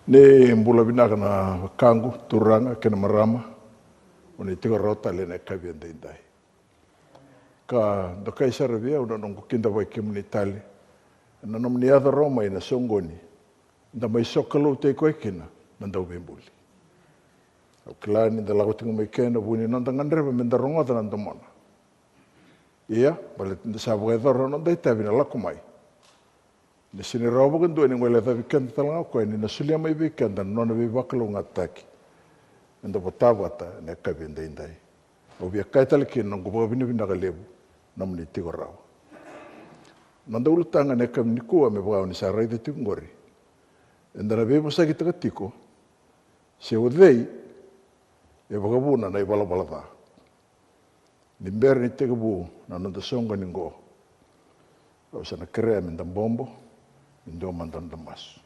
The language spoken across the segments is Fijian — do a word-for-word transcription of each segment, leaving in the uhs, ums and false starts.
Ni bula vinaka na wekaqu, turaga kei na marama, o ni tiko rawa tale ena yakavi edaidai. Ka dokai sara vei au na noqu kidavaki kemuni tale ena nomuni yaco rawa mai na soqoni, da mai sokaloutaki koya kina na Dauveibuli. Au kila ni da lako tiko mai kei na vu ni noda gadreva me da rogoca na domona. Ia, baleta ni da sa vakayacora na noda itavi na lako mai, ni sega ni rawa vakadua ni guilecavi keda tale ga o koya ni na solia mai vei keda na nona veivakalougatataki me da vota vata ena yakavi edaidai. Au via kaya tale kina na noqu vakavinavinaka levu nomuni tiko rawa. Noda ulutaga ena yakavi nikua, me vaka o ni sa raica tiko qori, eda na veivosakitaka tiko se o cei e vakavuna na ivalavala ca. Ni bera ni tekivu na noda soqoni qo, au sa na kerea me da bobo, me dua mada na noda masu.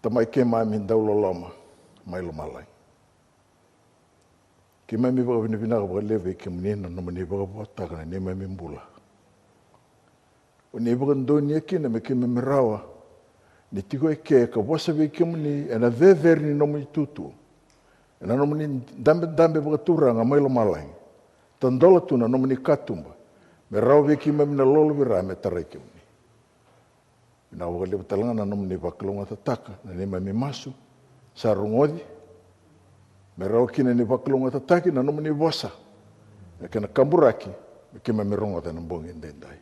Tamai keimami dauloloma mai lomalagi, keimami vakavinavinaka vakalevu vei kemuni na nomuni vakavotaka na neimami bula. O ni vakadonuya kina me keimami rawa ni tiko eke ka vosa vei kemuni ena cecere ni nomuni tutu, ena nomuni dabedabe vakaturaga mai lomalagi. Tadola tu na nomuni katuba me rawa vei keimami na lolovira me tarai kemuni. Vinaka vakalevu tale ga na nomuni vakalougatataka na neimami masu sa rogoci, me rawa kina ni vakalougatataki na nomuni vosa, na kena kaburaki me keimami rogoca ena bogi edaidai.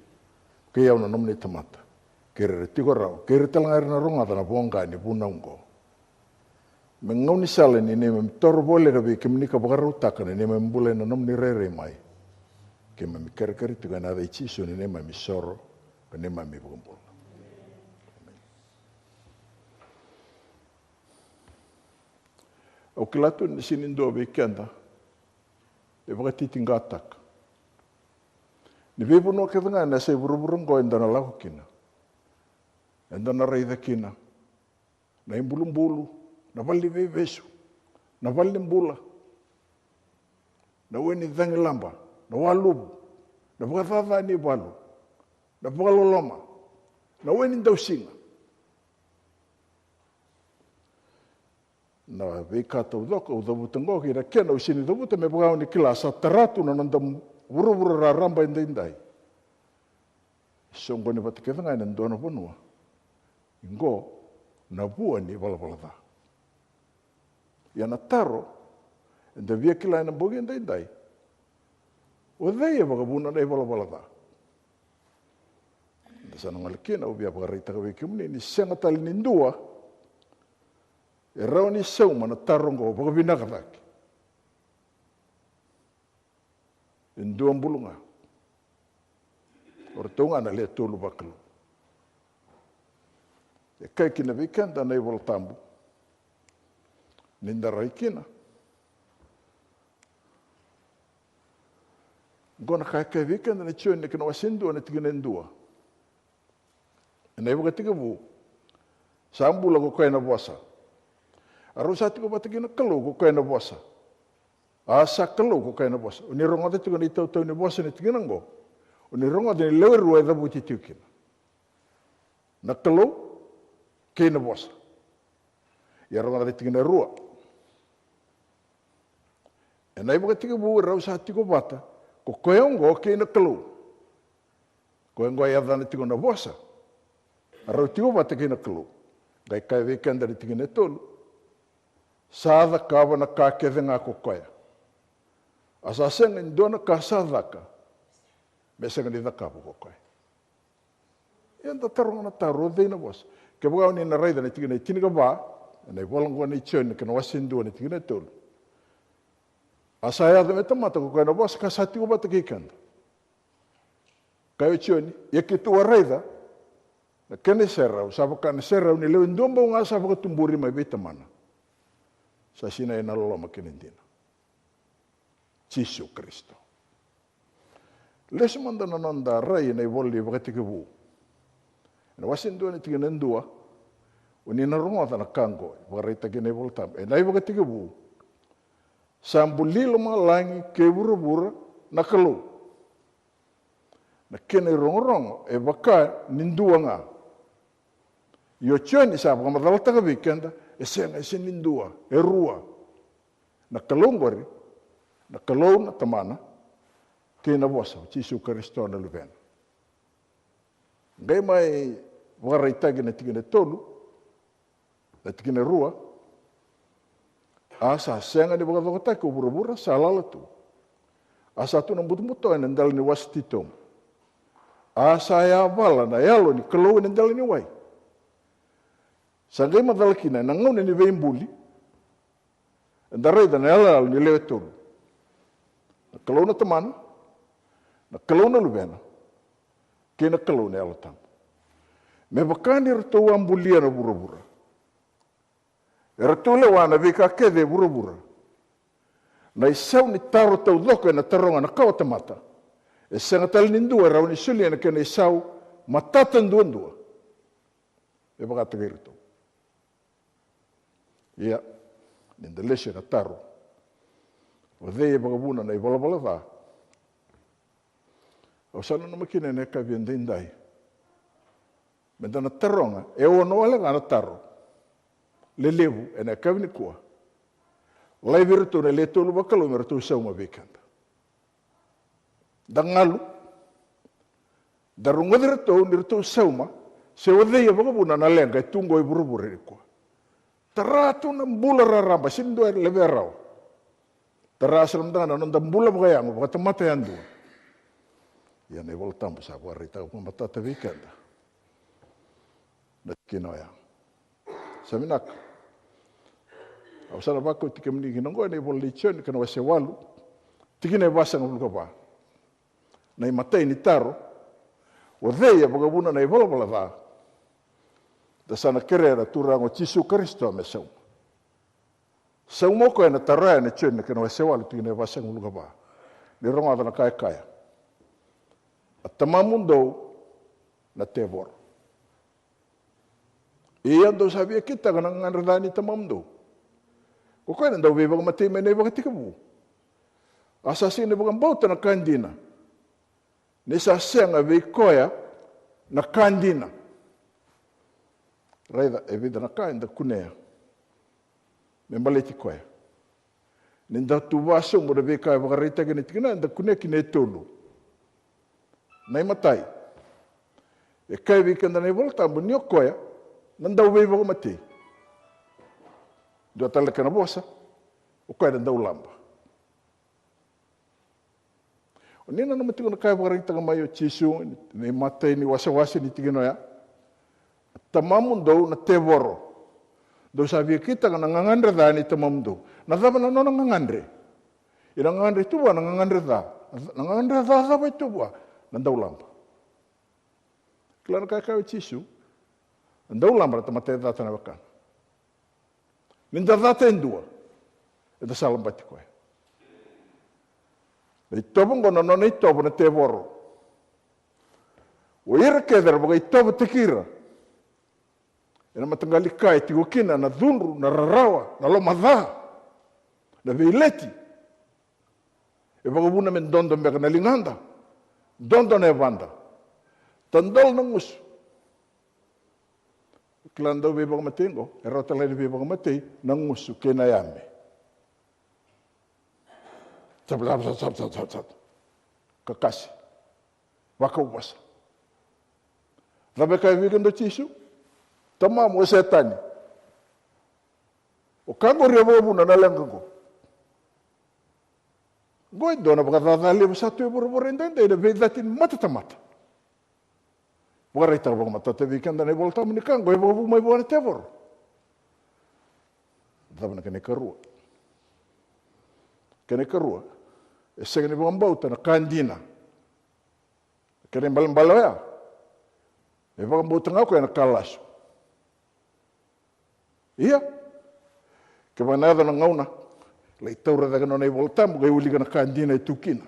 Kei au na nomuni tamata, kei ira era tiko rawa, kei ira tale ga era na rogoca na voqa ni vunau oqo, me gaunisala ni neimami toro voleka vei kemuni ka vakarautaka na neimami bula ena nomuni rairai mai. Keimami kerekere tiko ena yaca i Jisu na neimami isoro ka neimami iVakabula. Au kila tu ni sega ni dua vei keda e vakatitiqataka ni veivanua kece ga ena yasai vuravura oqo eda na lako kina, eda na raica kina na ibulubulu, na valeniveivesu, na valenibula, na we ni cagilaba, na waluvu, na vakacaca ni valu, na vakaloloma, na we ni dausiga. Na veika taucoko au cavuta oqo kei na kena au sega ni cavuta me vaka au ni kila sa tara tu na noda vuravura raraba edaidai. E soqoni vata kece ga ena dua na vanua. Oqo na vua ni valavala ca. Ia na taro eda via kila ena bogi edaidai, o cei e vakavuna na ivalavala ca? Eda sa na gole kina, au via vakaraitaka vei kemuni ni sega tale ni dua e rawa ni sauma na taro oqo vakavinaka cake. E dua bulu ga. O ratou ga na lewe tolu vakalou. E kaya kina vei keda na iVola Tabu ni da rai kina. Oqo na ka e kaya vei keda na Joni na kena wase dua na tikina e dua. Ena ivakatekivu sa bula ko koya na Vosa. A rau sa tiko vata kei na Kalou ko koya na Vosa. A sa Kalou ko koya na Vosa. O ni rogoca tiko na itautau ni vosa ni tikina oqo. O ni rogoca ni lewe rua e cavuti tiko kina, na Kalou kei na Vosa. Ia rogoca na tikina e rua. Ena ivakatekivu rau sa tiko vata ko koya oqo kei na Kalou. Koya oqo e yacana tiko na Vosa. A rau tiko vata kei na Kalou. Qai kaya vei keda na tikina e tolu, sa cakava na ka kece ga ko koya. A sa sega e dua na ka sa caka me sega ni cakava ko koya. Ia da taroga na taro, o cei na Vosa? Kevaka o ni na raica na tikina e tinikava ena ivola oqo nei Joni, kena wase dua na tikina e tolu. A sa yaco me tamata ko koya na Vosa ka sa tiko vata kei keda. Kaya o Joni, ia keitou a raica na kena iserau, sa vaka na serau ni lewe dua bau ga sa vakatuburi mai vei Tamana. Sa sinai ena loloma kei na dina, Jisu Karisito. Lesu mada na noda rai ena ivola ni Vakatekivu. Ena wase dua na tikina e dua, o ni na rogoca na ka oqo e vakaraitaki ena iVola Tabu. Ena ivakatekivu sa buli lomalagi kei vuravura na Kalou. Na kena irogorogo e vaka ni dua ga. Io, Joni sa vakamacalataka vei keda, e sega, e sega ni dua, e rua. Na Kalou qori, na Kalou na Tamana, kei na Vosa, o Jisu Karisito na Luvena. Qai mai vakaraitaki na tikina e tolu, na tikina e rua. A sa sega ni vakacokotaki o vuravura, sa lala tu. A sa tu na butobuto ena dela ni wasa titobu. A sa yavala na Yalo ni Kalou ena dela ni wai. Sa qai macala kina ena gauna ni veibuli, eda raica na iyaloyalo ni lewe tolu. Na Kalou na Tamana, na Kalou na Luvena, kei na Kalou na Yalo Tabu. Me vaka ni ratou a bulia na vuravura, e ratou lewa na veika kece e vuravura. Na isau ni taro taucoko ena taroga na kawatamata, e sega tale ni dua e rawa ni solia na kena isau matata duadua. E vakataki iratou. Ia, ni da lesu ena taro, o cei e vakavuna na ivalavala ca? Au sa nanuma kina ena yakavi edaidai, me da na taroga e ono wale ga na taro lelevu ena yakavi nikua. Laivi iratou na le tolu vakalou me ratou sauma vei keda. Da galu, da rogoci iratou ni ratou sauma se o cei e vakavuna na leqa e tu qo e vuravura nikua. Tara tu na bula raraba, sega ni dua e levea rawa. Tara sara mada ga na noda bula vakayago, vakatamata yadua. Ia na iVola Tabu sa vakaraitaka vakamatata vei keda na tikina oya. Sa vinaka. Au sa na vakauti kemuni ki na oqo ena ivola nei Joni, kena wase walu, tikina e vasagavulu ka va. Na imatai ni taro, o cei e vakavuna na ivalavala ca? Da sa na kerea na Turaga o Jisu Karisito me sauma. Sauma o koya na taro ya ena Joni na kena wase walu, tikina e vasagavulu ka va. Ni rogoca na ka e kaya. A tamamudou na tevoro. Ia dou sa via kitaka na gagadre ca ni tamamudou. Ko koya na dau veivakamatei mai na ivakatekivu. A sa sega ni vakabauta na ka dina. Ni sa sega vei koya na ka dina. Raica, e vica na ka eda kunea me baleti koya. Ni da tu vakasobu na veika e vakaraitaki ena tikina, eda kunea kina e tolu. Na imatai, e kaya vei keda na iVola Tabu ni o koya na dau veivakamatei. Dua tale na kena vosa, o koya na dau laba. O ni nanuma tiko na ka e vakaraitaka mai o Jisu, na imatai ni wasewase ni tikina oya. Tamamudou na tevoro. Dou sa via kitaka na gagadre ca ni tamamudou. Na cava na nona gagadre? Ia na gagadre tu vua na gagadre ca. Na gagadre ca cava e tu vua? Na daulaba. Kila na ka e kaya o Jisu, na daulaba na tamata e cata na wekana. Ni da cata e dua, eda sa labati koya. Na itovo oqo na nona itovo na tevoro. O ira kece era vakaitovotaki ira ena mataqali ka e tiko kina na cudru, na rarawa, na lomaca, na veileti. E vakavuna me dodo beka na ligada, dodo na yavada, tadola na gusu. Kila na dau veivakamatei oqo, e rawa tale ni veivakamatei na gusu kei na yame. Cap, cap, cap, cap, cap, cap. Kakase. Vakau vosa. Cava e kaya vei keda o Jisu? Tamamu o Setani. O ka qori e vakavuna na leqa qo. Qo e dua na vakacaca levu sa tu e vuravura edaidai, na veicati ni matatamata. Vakaraitaka vakamatata vei keda na iVola Tabu ni ka qo e vakavu mai vua na tevoro. Cava na kena ikarua? Kena ikarua, e sega ni vakabauta na ka dina. Kena ibalebale oya, e vakabauta ga o koya na ka lasu. Ia, kevaka na yaco na gauna, lai taura cake na nona iVola Tabu, qai wilika na ka dina e tu kina.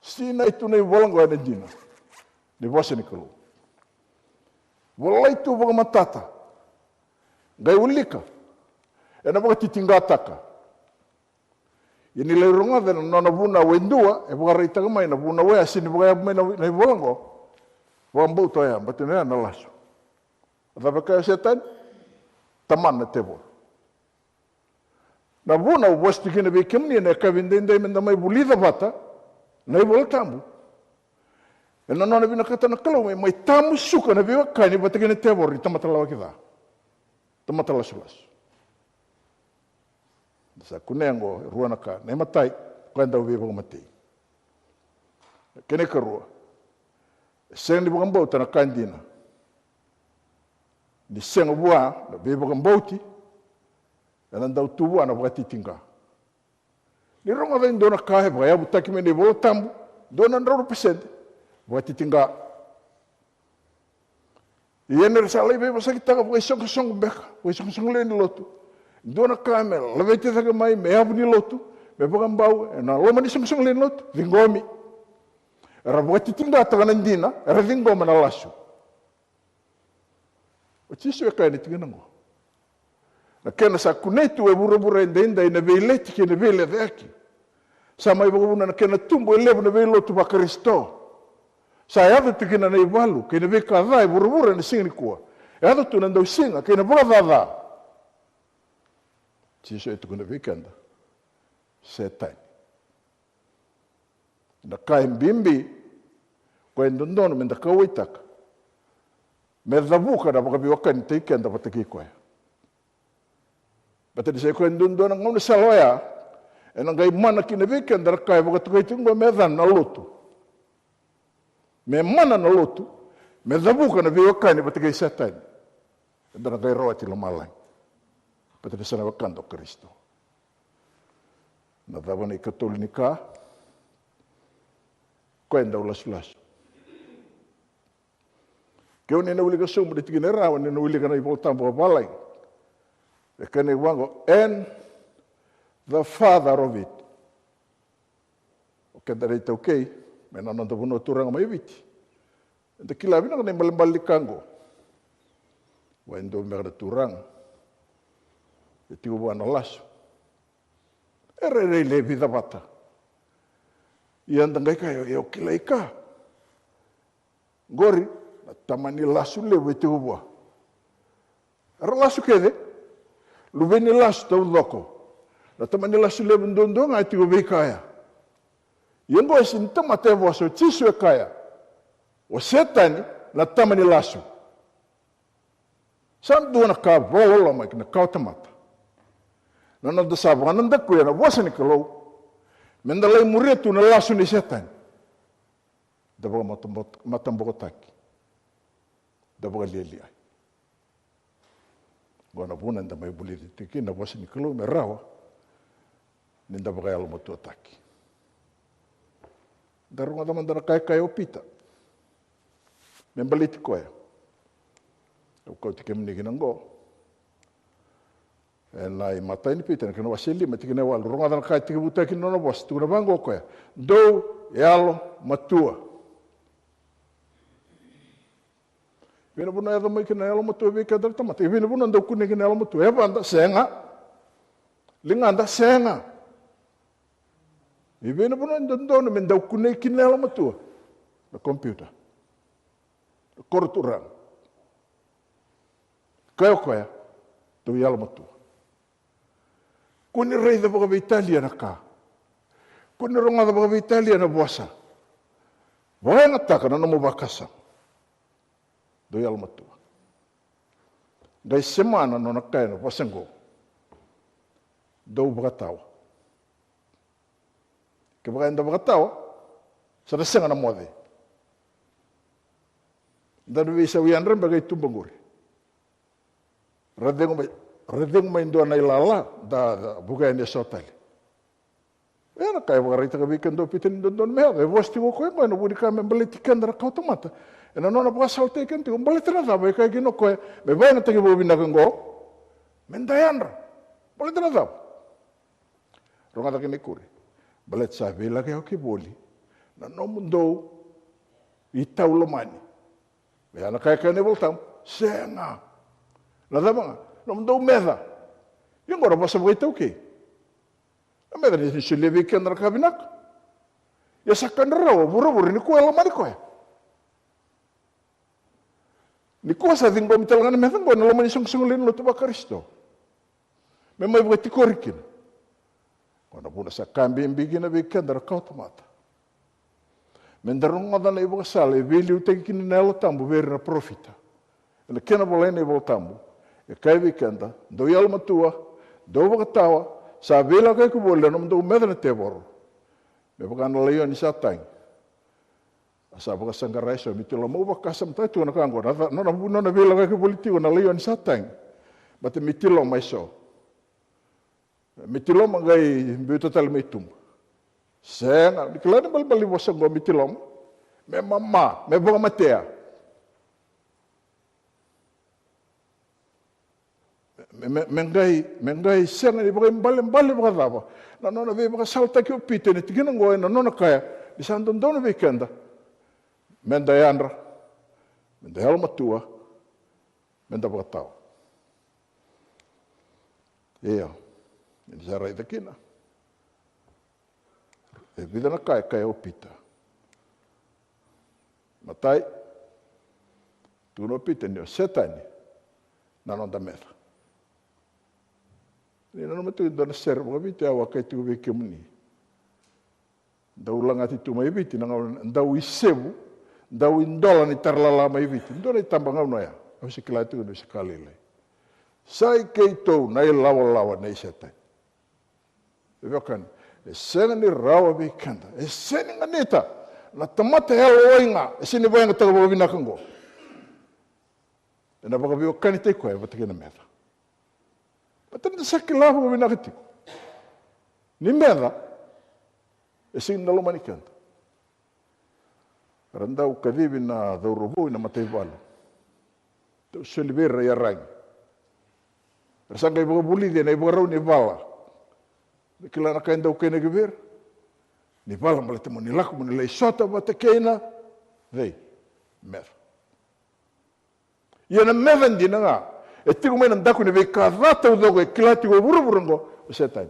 Sinai tu na ivola oqo ena dina ni vosa ni Kalou. Volai tu vakamatata. Qai wilika. Ena vakatitiqataka. Ia ni lai rogoca na nona vunau e dua, e vakaraitaka mai na vunau oya, sega ni vakayavu mai na, na ivola oqo. Vakabauta oya, baleta na oya na lasu. Cava e kaya o Setani? Tamana na tevoro. Na vuna au vosa tiko kina vei kemuni ena yakavi edaidai, meda mai vulica vata na iVola Tabu. Ena nona vinakata na Kalou me mai tamusuka na veiwekani vata kei na tevoro ni tamata lawaki ca, tamata lasulasu. Da sa kunea oqo e rua na ka. Na imatai, koya dau veivakamatei. Na kena ikarua, e sega ni vakabauta na ka dina. Ni sega vua na veivakabauti, ena dau tu vua na vakatitiqa. Ni rogoca e dua na ka e vakayavutaki mai na iVola Tabu, dua na drau na pasede, vakatitiqa. Ia ni ra sa lai veivosakitaka vakaisoqosoqo beka, vakaisoqosoqo lewe ni lotu, dua na ka me laveti cake mai me yavu ni lotu, me vakabau ena loma ni soqosoqo lewe ni lotu, ciqomi. Era vakatitiqataka na dina, era ciqoma na lasu. O Jisu e kaya na tikina oqo, na kena sa kunei tu e vuravura edaidai na veileti kei na veilecayaki. Sa mai vakavuna na kena tubu e levu na veilotu vaKarisito. Sa yaco tu kina na ivalu kei na veika ca e vuravura ena siga nikua. E yaco tu na dausiga kei na vakacaca. Jisu e tukuna vei keda, Setani. Na ka e bibi, koya e dodonu meda kauwaitaka, me cavuka na vakaveiwekanitaki keda vata kei koya. Baleta ni sa i koya duadua na gaunisala oya ena qai mana kina vei keda na ka e vakatokai tiko oqo me yacana na lotu. Me mana na lotu, me cavuka na veiwekani vata kei Setani. Eda na qai rawati lomalagi. Baleta ni sa na wekada o Karisito. Na cava na ikatolu ni ka? Koya e dau lasulasu. Keu ni na wilika sobu na tikina e rawa ni na wilika na iVolatabu vakavalagi. E kaya vaqo, and the father of it. O keda na itaukei, mai na noda vanua turaga mai Viti. Eda kila vinaka na ibalebale ni ka oqo. Vua e dua beka na turaga e tiko vua na lasu. E rairai le vica vata. Ia eda qai kaya, io, kilai ka. Qori na tamani lasu levu e tiko vua. Era lasu kece, luve ni lasu taucoko. Na tamani lasu levu duadua ga e tiko vei kaya. Ia oqo e sega ni tamata e vosa, o Jisu e kaya, o Setani na tamani lasu. Sa dua na ka vakaloloma ki na kawatamata. Na noda sa vakanadakuya na vosa ni Kalou, meda lai muria tu na lasu ni Setani. Da vakamatabokotaki. Da vakalialiai. Oqo na vuna eda mai vulica tiko kina na vosa ni Kalou me rawa ni da vakayalomatuataki. Da rogoca mada na ka e kaya o Pita me baleti koya. Au kauti kemuni kina oqo. Ena imatai ni Pita, na kena wase lima, tikina e walu, rogoca na ka e tekivutaki na nona vosa, tukuna vaqo o koya, dou yalomatua. Vei na vanua e yaco mai kina na yalomatua vei keda na tamata. E vei na vanua dau kunei kina na yalomatua? E yavada, sega. Ligada, sega. E vei na vanua e dodonu me dau kunei kina na yalomatua? Na computer. Na koro turaga. Kaya o koya, dou yalomatua. Kua ni raica vakaveitalia na ka. Kua ni rogoca vakaveitalia na vosa. Vakayagataka na nomu vakasama. Dou yalomatua. Qai sema na nona kaya na vosa oqo, dou vakatawa. Kevaka eda vakatawa, sa na sega na moce. Da na veisau yadra beka i tuba qori. Ra cegu mai, ra cegu mai dua na ilala, da, da vuka yani eso tale. Ia na ka e vakaraitaka vei keda o Pita ni dodonu me yaco, e vosa tiko o koya oqo ena vuku ni ka me baleti keda na kawatamata. Ena nona vakasalataki keda tiko, baleta na cava e kaya kina o koya me vakayagataki vakavinaka oqo, meda yadra. Baleta na cava? Rogoca kina ikuri. Baleta sa veilakoyaki voli na nomudou itau lomani. Ia na ka e kaya na iVolatabu, sega. Na cava ga? Nomudou meca. Ia oqo na vosa vakaitaukei. Na meca ni solia vei keda na ka vinaka. Ia sa ka drau o vuravura nikua e lomani koya. Nikua sa ciqomi tale ga na meca oqo ena loma ni soqosoqo lewe ni lotu vaKarisito me mai vakatikori kina. Oqo na vuna sa ka bibi kina vei keda na kawatamata, me da rogoca na ivakasala e veiliutaki kina na Yalo Tabu vei ira na parofita. Ena kena volai na iVola Tabu, e kaya vei keda, dou yalomatua, dou vakatawa, sa veilakoyaki voli na nomudou meca na tevoro, me vaka na laioni sa tagi, a sa vakasaqara eso. Mitiloma, au vakasamataka tiko na ka oqo, na, na, nona, nona veilakoyaki voli tiko na laioni sa tagi, baleta mitiloma eso. Mitiloma qai biuta tale mai tuba. Sega ni kila ni balebale ni vosa oqo mitiloma. Me mama, me vakamatea. Me, me, me qai, me qai sega ni vakaibalebale vakacava na nona veivakasalataki o Pita ena tikina oqo, ena nona kaya ni sa dodonu vei keda me da yadra, me da yalomatua, me da vakatawa. Ia, ni sa raica kina e vica na ka e kaya o Pita. Matai, tukuna o Pita ni o Setani na noda meca. Ni nanuma tiko e dua na sere vakaviti au a kai tiko vei kemuni. Dau lagati tu mai Viti na gauna, dau isevu, dau idola ni tara lala mai Viti. Dua na itaba gauna oya, au se kila tiko ni se ka lailai. Sa i keitou na ilawalawa nei Setani. E veiwekani, e sega ni rawa vei keda, e sega ni ganita na tamata yalowai ga e sega ni vakayagataka vakavinaka oqo. Ena vakaveiwekanitaki koya vata kei na meca. Baleta ni da sa kila vakavinaka tiko ni meca e sega ni na lomani keda. Era dau kacivi na cauravou ina mataivalu. Dau soli vei ira na iyaragi. Era sa qai vakavulici ena ivakarau ni vala. Ni kila na ka e dau kainaki vei ira. Ni vala baleta mo ni lako mo ni lai sota vata kei na cei? Meca. Ia na meca dina ga e tiko mai na daku ni veika ca taucoko e kila tiko e vuravura oqo o Setani.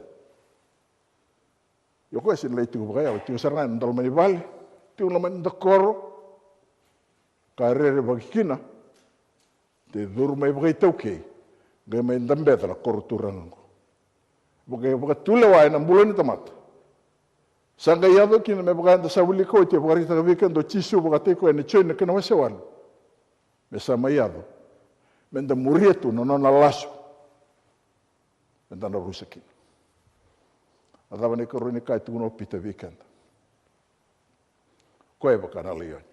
Ia o koya sega ni lai tiko vakayawa, tiko sara ga ena noda loma ni vale, tiko ena loma ni noda koro. Ka rerevaki kina, de curu mai vakaitaukei, qai mai dabeca na koro turaga oqo. Vaka, vakatulewa ena bula ni tamata. Sa qai yaco kina me vaka eda sa wilika oti, e vakaraitaka vei keda o Jisu vakataki koya ena Joni na kena wase walu. Me sa mai yaco me da muria tu na nona lasu, me da na rusa kina. A cava na ikarua ni ka e tukuna o Pita vei keda? Koya e vaka na laioni.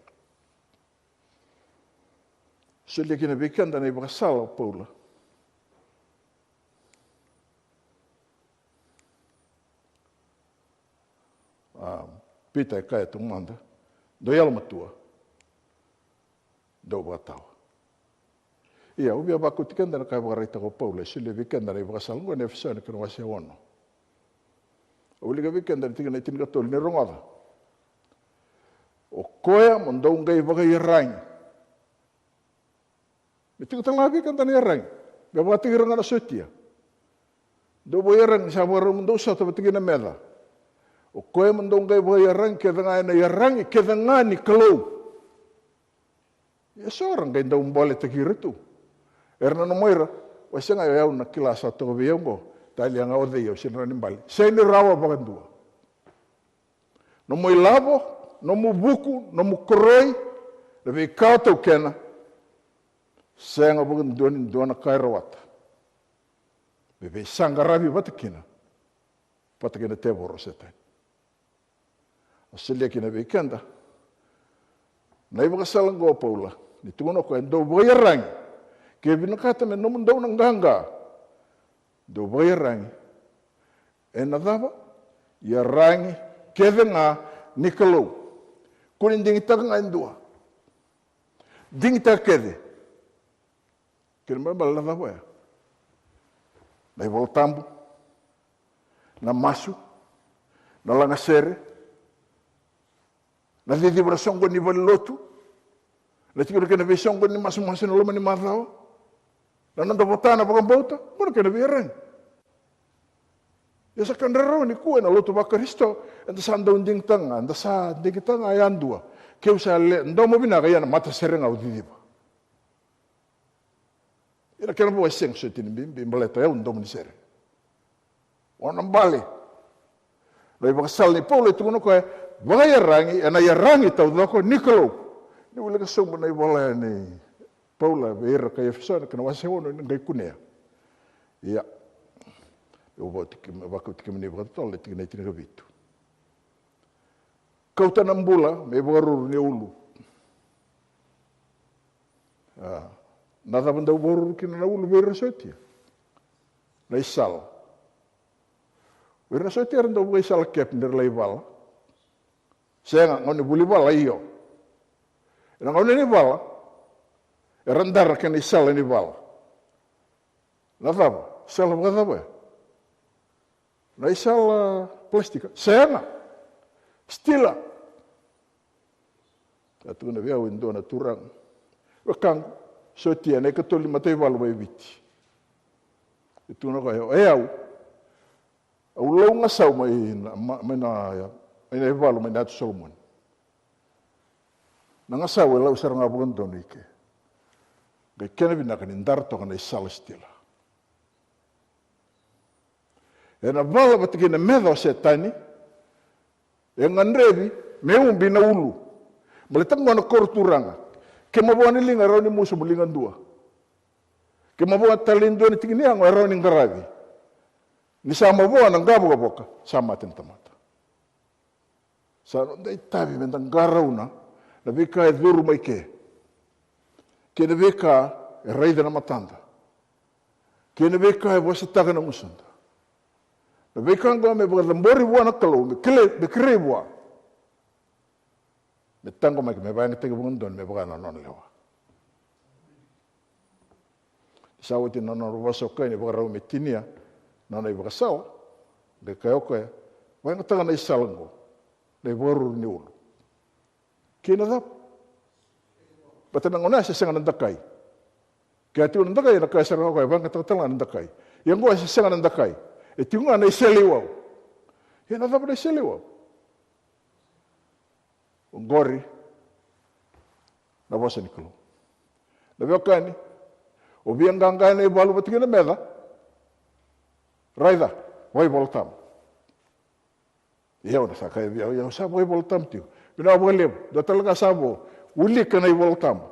Solia kina vei keda na ivakasala o Paula. A, Pita e kaya tu mada, dou yalomatua, dou vakatawa. Ia, au via vakauti keda na ka e vakaraitaka o Paula, e solia vei keda na ivakasala oqo ena Efeso na kena wase ono. Au wilika vei keda na tikina e tinikatolu, ni rogoca. O koya mo dou qai vakaiyaragi. Me tiko tale ga vei keda na iyaragi. Me vakataki ira ga na sotia. Dou vakaiyaragi, ni sa vakarau mo dou sota vata kei na meca. O koya mo dou qai vakaiyaragi kece ga ena iyaragi kece ga ni Kalou. Ia so era qai dau boletaki ira tu. Era nanuma ira, o sega, o yau na kila sa toka vei au oqo. Talia ga o cei, au sega ni bale. Sega ni rawa vakadua. Nomu ilavo, nomu vuku, nomu koroi, na veika o taukena, sega vakadua ni dua na ka e rawata me veisaqaravi vata kina, vata kei na tevoro o Setani. A solia kina vei keda na ivakasala oqo o Paula, ni tukuna o koya, dou vakaiyaragi. Ke vinakata me nomudou na qaqa, dou vakaiyaragi ena cava? Iyaragi kece ga ni Kalou. Kua ni digitaka ga e dua. Digitaka kece. Kena ibalebale na cava oya? Na iVola Tabu, na masu, na lagasere, na ciciva na soqoni ni valenilotu, na tiko na kena veisoqoni ni masumasu ena loma ni macawa, na noda vota na vakabauta, oqo na kena veiyaragi. Ia sa ka drarau nikua ena lotu vaKarisito, eda sa dau digitaka ga, eda sa digitaka ga yadua. Keu sa le domo vinaka, ia na matasere ga au ciciva. Ia na kena vo e sega soti ni bibi baleta o yau domo ni sere. O na bale. Na ivakasala nei Paula e tukuna o koya, vakaiyaragi ena iyaragi taucoko ni Kalou. Ni wilika sobu na ivola ya nei Paula vei ira kai Efeso, na kena wase ono, ni qai kunea. Ia. Au vakauti kemuni vakatotolo na tikina e tinikavitu. Kauta na bula me ivakaruru ni ulu. A, na cava dau vakaruru kina na ulu vei ira na sotia? Na isala. Vei ira na sotia era dau vakaisala kepe ni ra lai vala. Sega, gauna ni vuli vala, io. Ena gauna ni vala, era dara kei na isala ni vala. Na cava? Isala vakacava ya? Na isala plastika? Sega. Stila. A tukuna vei au e dua na turaga, wekaqu, sotia, na ikatolu ni mataivalu mai Viti. E tukuna o koya, o yau, au lau gasau mai na, mai na, mai na ivalu mai na Yatu Solomoni. Na gasau e lau sara ga vakadodonu i ke. Qai kena vinaka ni dara toka na isala stila. Ena vala vata kei na meca o Setani, e gadrevi me ubi na ulu. Baleta qo na koro turaga. Ke mavoa na liga e rawa ni musu mo liga dua. Ke mavoa tale e dua na tiki ni yago e rawa ni qaravi. Ni sa mavoa na qavokavoka, sa mate na tamata. Sa noda itavi meda qarauna na veika e curu mai ke, kei na veika e raica na matada, kei na veika e vosataka na gusuda. Na veika oqo me vakacabori vua na Kalou, me kele, me kerei vua, me taqomaki, me vakayagataki vakadodonu me vaka na nona lewa. Ni sa oti na nona vosa o koya ni vakarau me tinia na nona ivakasala, qai kaya o koya, vakayagataka na isala oqo, na ivakaruru ni ulu. Kei na cava? Baleta na gauna ya se sega na dakai. Ke a tiko na dakai, ena kaya sara ga o koya, vakayagataka tale ga na dakai. Ia oqo e se sega na dakai. E tiko ga na iseleiwau. Ia na cava na iseleiwau? Oqori na vosa ni Kalou. Na veiwekani, o via qaqa ena ivalu vata kei na meca, raica, vakaivolatabu. Ia au na sa kaya vei au, ia au sa vakaivolatabu tiko. Vinaka vakalevu, dua tale ga sa vo, wilika na iVolatabu.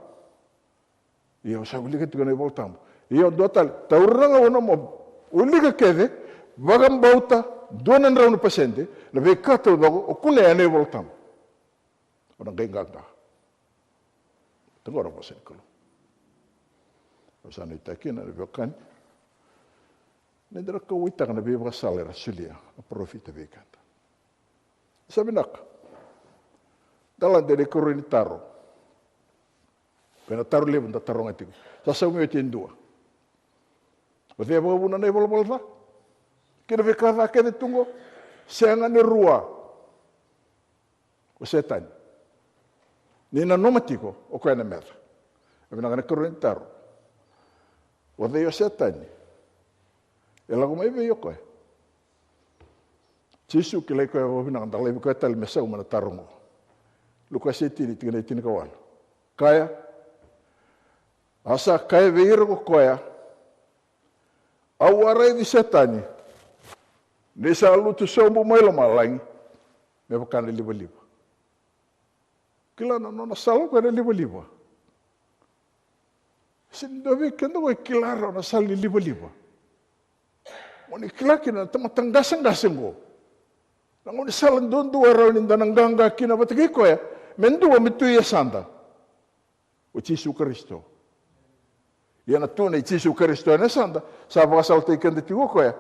Ia au sa wilika tiko na iVolatabu. Ia dua tale, taura na gauna mo wilika kece, vakabauta, dua na drau na pasede, na veika taucoko o kunea ena iVolatabu. O na qai qaqa. Taqo na vosa ni Kalou. Au sa nuitaka kina na veiwekani. Ni da na kauwaitaka na veivakasala era solia na parofita vei keda. Sa vinaka. Da lade ena ikarua ni taro. Kei na taro levu da taroga tiko. Sa saumi oti e dua. O cei e vakavuna na ivalavala ca? Kei na veika ca kece tu qo. Sega ni rua. O Setani. Ni nanuma tiko o koya na meca. E vinaka na ikarua ni taro. O cei o Setani? E lako mai vei o koya? Jisu kilai koya vakavinaka, da laivi koya tale me sauma na taro oqo. Luke wase tini, tikina e tinikawalu. Kaya, a sa kaya vei ira ko koya, au a raici Setani ni sa lutu sobu mai lomalagi me vaka na livaliva. Kila na nona sala o koya na livaliva. Sega ni dua vei keda qo e kila rawa na sala ni livaliva. Mo ni kila kina na tamata qasaqasa qo. Na gaunisala duadua e rawa ni da na qaqa kina vata kei koya me dua me tu e yasada. O Jisu Karisito. Ia na tu nei Jisu Karisito ena yasada, sa vakasalataki keda tiko o koya.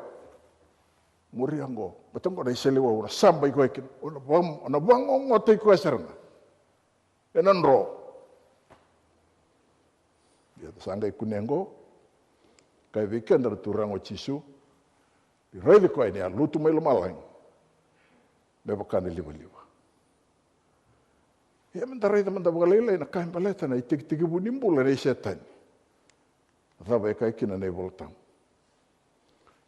Muria qo, baleta qo na iseleiwau, o na saba i koya kina, o na va-, o na vagogotaki koya sara ga ena dro. Ia sa qai kunea qo, kaya vei keda na Turaga o Jisu, ni raici koya ni a lutu mai lomalagi me vaka na livaliva. Ia meda raica mada vakalailai na ka e baleta na itekitekivu ni bula nei Setani. Na cava e kaya kina na iVolatabu?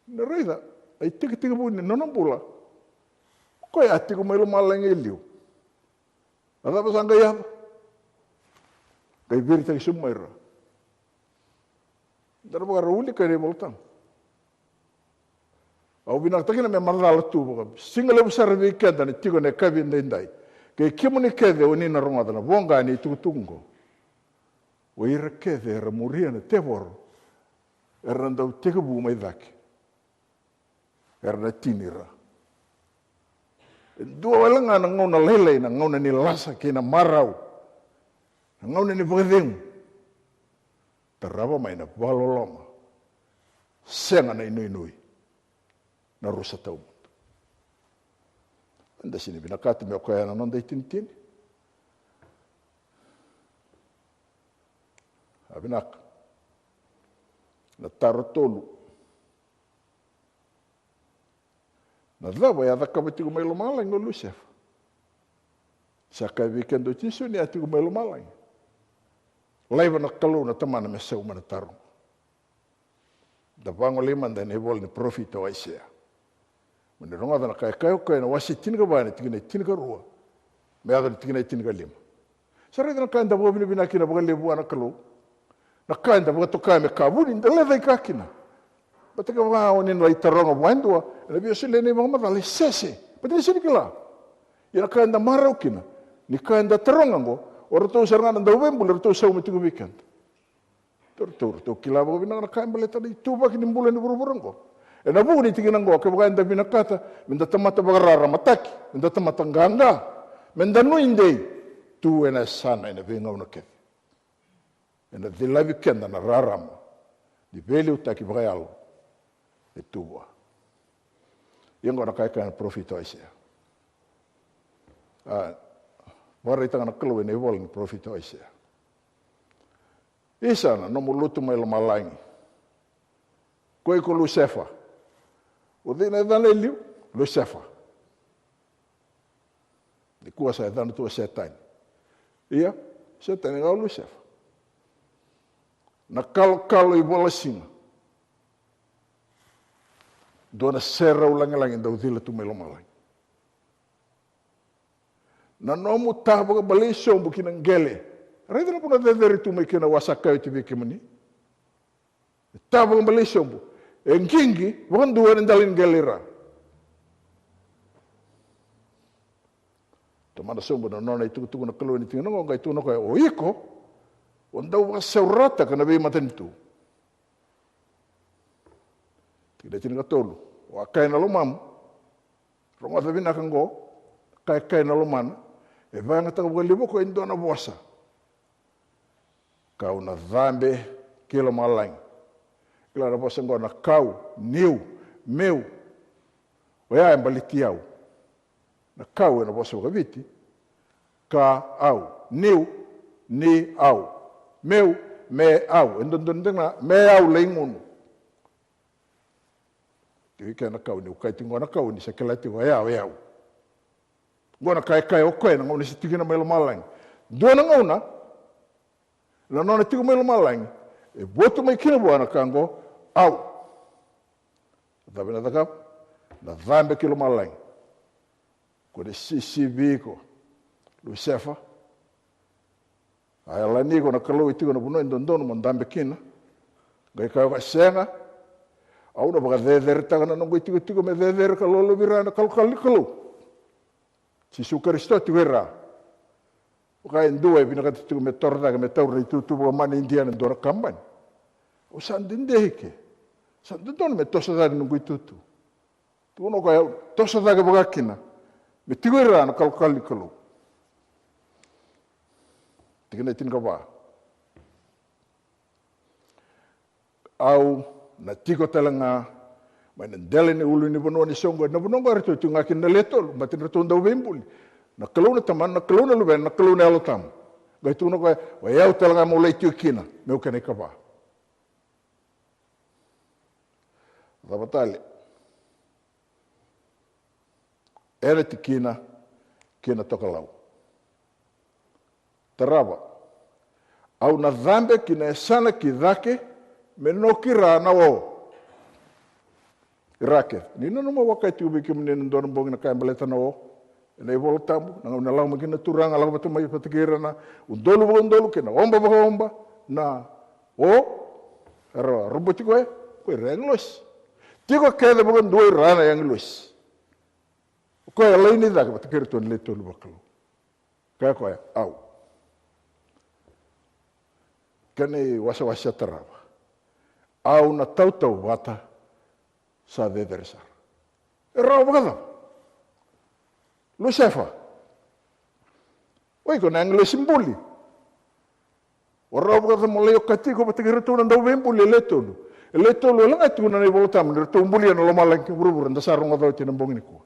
Na raica na itekitekivu ni nona bula. O koya a tiko mai lomalagi e liu. Na cava sa qai yaco? Qai viritaki sobu mai ra. Da na vakarau wilika ena iVolatabu. Au vinakata kina me macala tu vakasigalevu sara vei keda na tiko ena yakavi edaidai, kei kemuni kece o ni na rogoca na voqa ni tukutuku oqo. O ira kece era muria na tevoro, era na dau tekivu mai cake, era na tini ira. E dua wale ga na gauna lailai, na gauna ni lasa kei na marau, na gauna ni vakacegu. Tarava mai na vakaloloma, sega na inuinui, na rusa tawamudu. Eda sega ni vinakata me o koya na noda itinitini. A vinaka. Na taro tolu. Na cava e a cakava tiko mai lomalagi o Lusefa? Sa kaya vei keda o Jisu ni a tiko mai lomalagi. Laiva na Kalou na Tamana me sauma na taro. Da vagolei mada ena ivola ni parofita o Aisea. Mo ni rogoca na ka e kaya o koya ena wase tinikava, ena tikina e tinikarua me yaco na tikina e tinikalima. Sa raica na ka eda vakavinavinaka kina vakalevu vua na Kalou. Na ka eda vakatoka me ka vuni, da lecai ka kina. Baleta kevaka o ni na lai taroga vua e dua, ena via solia na ivakamacala e sese. Baleta ni sega ni kila. Ia na ka eda marau kina, ni ka eda taroga oqo, o ratou sara ga na dauveibuli, ratou sauma tiko vei keda. Ratou, ratou kila vakavinaka na ka e baleta na ituvaki ni bula ni vuravura oqo. Ena vuku ni tikina oqo, kevaka eda vinakata me da tamata vakararamataki, me da tamata qaqa, me da nuidei, tu ena yasana ena veigauna kece. Ena cilavi keda na rarama ni veiliutaki vakayalo e tu vua. Ia oqo na ka e kaya na parofita o Aisea. A vakaraitaka na Kalou ena ivola ni parofita o Aisea. Isa, na nomu lutu mai lomalagi. Ko iko Lusefa. O cei na yacana e liu? Lusefa. Nikua sa yacana tu o Setani. Ia, Setani ga o Lusefa. Na kalokalo ivolasiga. Dua na serau lagilagi dau cila tu mai lomalagi. Na nomu ta vakabalei sobu ki na qele. Raica na vanua cecere tu mai kina, au a sa kaya oti vei kemuni. E ta vakabalei sobu. E qiqi vakadua ena dela ni qele i ra. Tomana sobu na nona itukutuku na Kalou ena tikina oqo, qai tukuna o koya, o iko, o dau vakasaurataka na veimatanitu. Tikina e tinikatolu. O a kaya ena lomamu, rogoca vinaka oqo, ka e kaya ena lomana, e vakayagataka vakalevu o koya e dua na vosa. Kau na cabe ki lomalagi. Kila na vosa oqo na kau, niu, meu. Oya e baleti au. Na kau ena vosa vakaviti, ka, au, niu, ni, au, meu, me, au. E dodonu dina me au lai gunu. Tiko i kea na kau, niu kaya tiko qo na kau, ni sa kila tiko, e au, e au. Qo na ka e kaya o koya na gauna se tiko kina mai lomalagi. Dua na gauna, na nona tiko mai lomalagi, e votu mai kina vua na ka qo, au. Cava na cakava? Na cabe ki lomalagi. Ko na sisivi iko, Lusefa. A yalani iko na Kalou e tiko na vanua e dodonu mo dabe kina. Qai kaya o koya, sega. Au na vakaceceretaka na noqu itikotiko me cecere ka lolovira na kalokalo ni Kalou. Jisu Karisito tiko i ra. Vaka e dua e vinakata tiko me toro cake me taura na itutu vakamana Idia na dua na kabani. Au sa dede ike. Sa dodonu me toso cake noqu itutu. Tukuna o koya, au toso cake vaka kina me tiko i ra na kalokalo ni Kalou. Tikina e tinikava. Au na tiko tale ga mai na dela ni ulunivanua ni soqo. Na vanua oqo eratou tiko ga kina na lewe tolu, baleta ni ratou dau veibuli. Na Kalou na Tamana, na Kalou na Luvena, na Kalou na Yalo Tabu. Qai tukuna o koya, o yau tale ga meu lai tiko kina, meu kena ikava. Cava tale? Ena tikina kei na tokalau. Tarava. Au na cabe ki na yasana ki cake me noki ra na o. Ira kece. Ni nanuma, au a kaya tiko vei kemuni ena dua na bogi na ka e baleta na o. Ena iVola Tabu, na gauna e lako mai kina na Turaga, lako vata mai vata kei ira na udolu vakaudolu kei na oba vakaoba, na o. Era roboti koya, ko ira agilosi. Tiko kece vakadua ira na agilosi. O koya e laini cake vata kei iratou na le tolu vakalou. Kaya koya, au. Kena iwasewase sa tarava. Au na tautauvata sa cecere sara. E rawa vakacava? Lusefa. O iko na agilosi buli. O rawa vakacava mo lai okati iko vata kei iratou na dauveibuli e le tolu? E le tolu, e lagati tiko na iVola Tabu ni ratou bulia na lomalagi kei vuravura, da sa rogoca oti ena bogi nikua.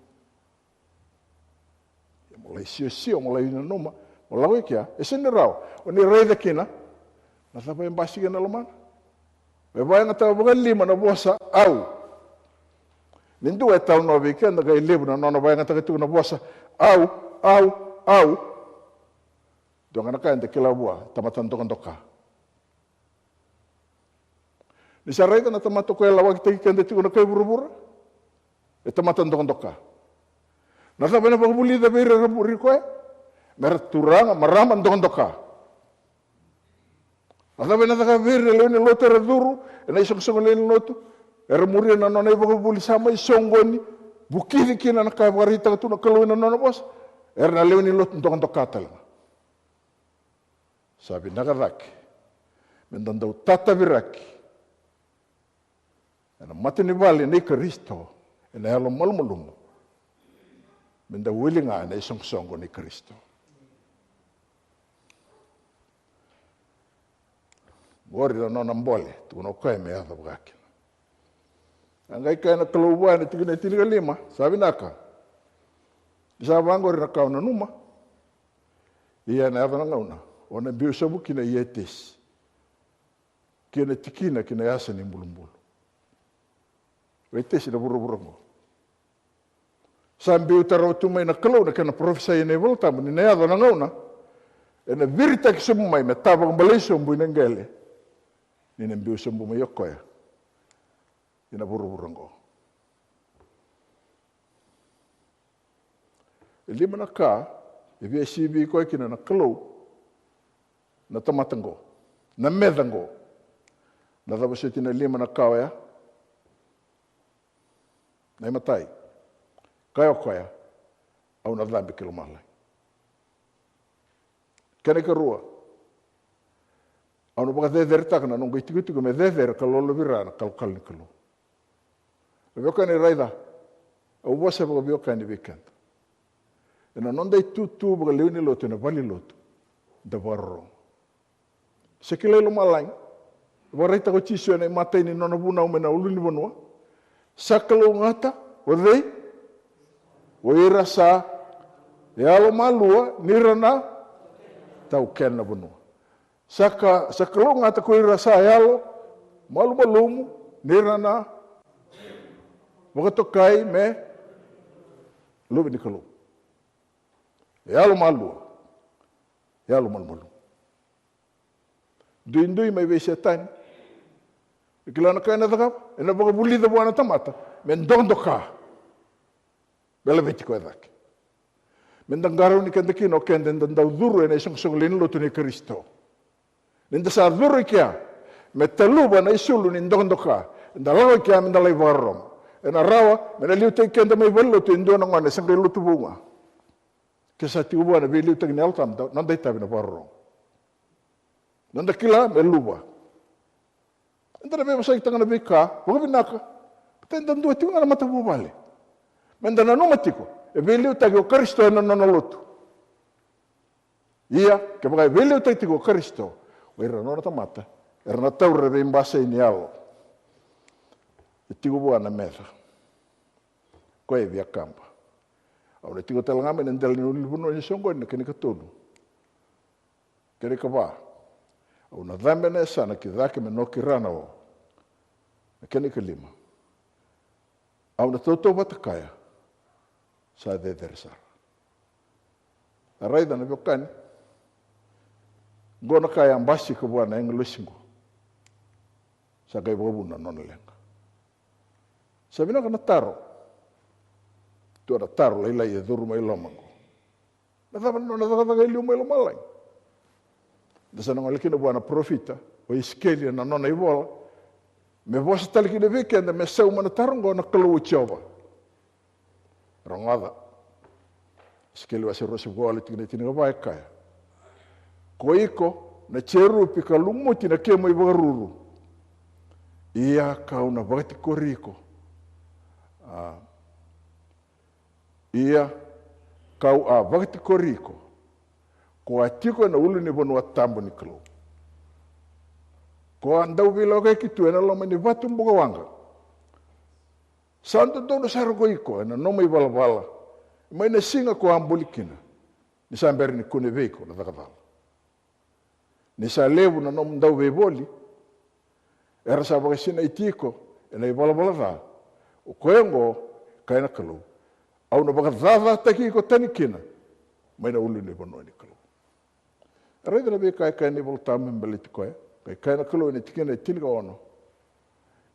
Ia mo lai siosio, mo lai nanuma, mo lako i kea, e sega ni rawa. O ni raica kina na cava e basika ena lomana. E vakayagataka vakalima na vosa au. Ni dua e talanoa vei keda, qai levu na nona vakayagataka tiko na vosa au, au, au. Dua ga na ka eda kila vua, tamata dokadoka. Ni sa raica na tamata ko e lawakitaki keda tiko na kai vuravura, e tamata dokadoka. Na cava ena vakavulica vei ira era muri koya? Mera turaga, marama dokadoka. Na cava ena caka vei ira na lewe ni lotu era curu ena isoqosoqo lewe ni lotu, era muria na nona ivakavuvuli sa mai soqoni, vukici kina na ka e vakaraitaka tu na Kalou ena nona vosa? Era na lewe ni lotu dokadoka tale ga. Sa vinaka cake meda dau tataviraki ena mata ni vale nei Karisito ena yalo malumalumu, meda wili ga ena isoqosoqo nei Karisito. Qori na nona bole, tukuna o koya me yaco vakakina. A qai kaya na Kalou vua ena tikina e tinikalima, sa vinaka. Ni sa vaqori na ka o nanuma. Ia ena yaco na gauna o na biu sobu kina i Etesi, kei na tikina ki na yasa ni bulubulu. O Etesi na vuravura oqo. Sa biuta rawa tu mai na Kalou na kena parofisai ena iVola Tabu ni na yaco na gauna ena viritaki sobu mai me ta vakabalei sobu i na qele, ni na biu sobu mai o koya i na vuravura oqo. E lima na ka e via sivi koya kina na Kalou na tamata qo, na meca qo. Na cava soti na lima na ka oya? Na imatai, kaya o koya, au na cabe ki lomalagi. Kena ikarua, au na vakaceceretaka na noqu itikotiko me cecere ka lolovira na kalokalo ni Kalou. Na veiwekani, raica, au vosa vakaveiwekani vei keda. Ena noda itutu vakalewe ni lotu ena vale ni lotu, da vakarorogo. Sa kilai lomalagi. Vakaraitaka o Jisu ena imatai ni nona vunau mai na ulunivanua. Sa kalougata o cei? O ira sa yalomalua ni ra na taukena na vanua. Sa ka, sa kalougata ko ira sa yalo malumalumu ni ra na vakatokai me luve ni Kalou. Yalomalua, yalo malumalumu. Duidui mai vei Setani. E kila na ka ena cakava, ena vakavulica vua na tamata me dokadoka, me laveti koya cake. Meda qarauni keda kina o keda eda dau curu ena isoqosoqo lewe ni lotu nei Karisito. Nida sa curu i kea me taluva na isulu ni dokadoka, eda lako i kea meda lai vakarorogo. Ena rawa me na liutaki keda mai valenilotu e dua na gone e sa qai lotu vou ga. Ke sa tiko vua na veiliutaki ni Yalo Tabu, noda itavi na vakarorogo. Noda kila me luva. Eda na veivosakitaka na veika vakavinaka. Baleta eda dua tiko ga na matavuvale. Meda nanuma tiko, e veiliutaki o Karisito ena nona lotu. Ia kevaka e veiliutaki tiko o Karisito, o ira na nona tamata era na taura na veibasai ni yalo. E tiko vua na meca. Koya e via kaba. Au na tiko tale ga mai na dela ni ulunivanua ni soqoni, na kena ikatolu. Kena ikava, au na cabe na yasana ki cake me noki ra na o. Na kena ikalima, au na tautauvata kaya sa cecere sara. A raica na veiwekani, qo na ka e a basika vua na agilosi qo. Sa qai vakavuna na nona leqa. Sa vinaka na taro. Dua na taro lailai e curu mai loma qo. Na cava na nona cakacaka e liu mai lomalagi? Da sa na gole kina vua na parofita o Isikeli ena nona ivola. Me vosa tale kina vei keda, me sauma na taro oqo na Kalou o Jiova. Rogoca. Isikeli wase ruasagavulu ka walu, tikina e tinikava e kaya: Ko iko na jerupi ka lumuti na kemu ivakaruru, ia ka'u na vakatikori iko. A, ia ka'u a vakatikori iko, ko a tiko ena ulunivanua tabu ni Kalou, ko a dau veilakoyaki tu ena loma ni vatu bukawaqa. Sa dodonu sara ko iko ena nomu ivalavala mai na siga ko a buli kina, ni sa bera ni kune vei iko na caka cala. Ni sa levu na nomu dauveivoli, era sa vakasinaiti iko ena ivalavala ca. O koya oqo, kaya na Kalou, au na vakacacataki iko tani kina mai na ulunivanua ni Kalou. Raica na veika e kaya na iVolatabu me baleti koya. Qai kaya na Kalou ena tikina e tinikaono: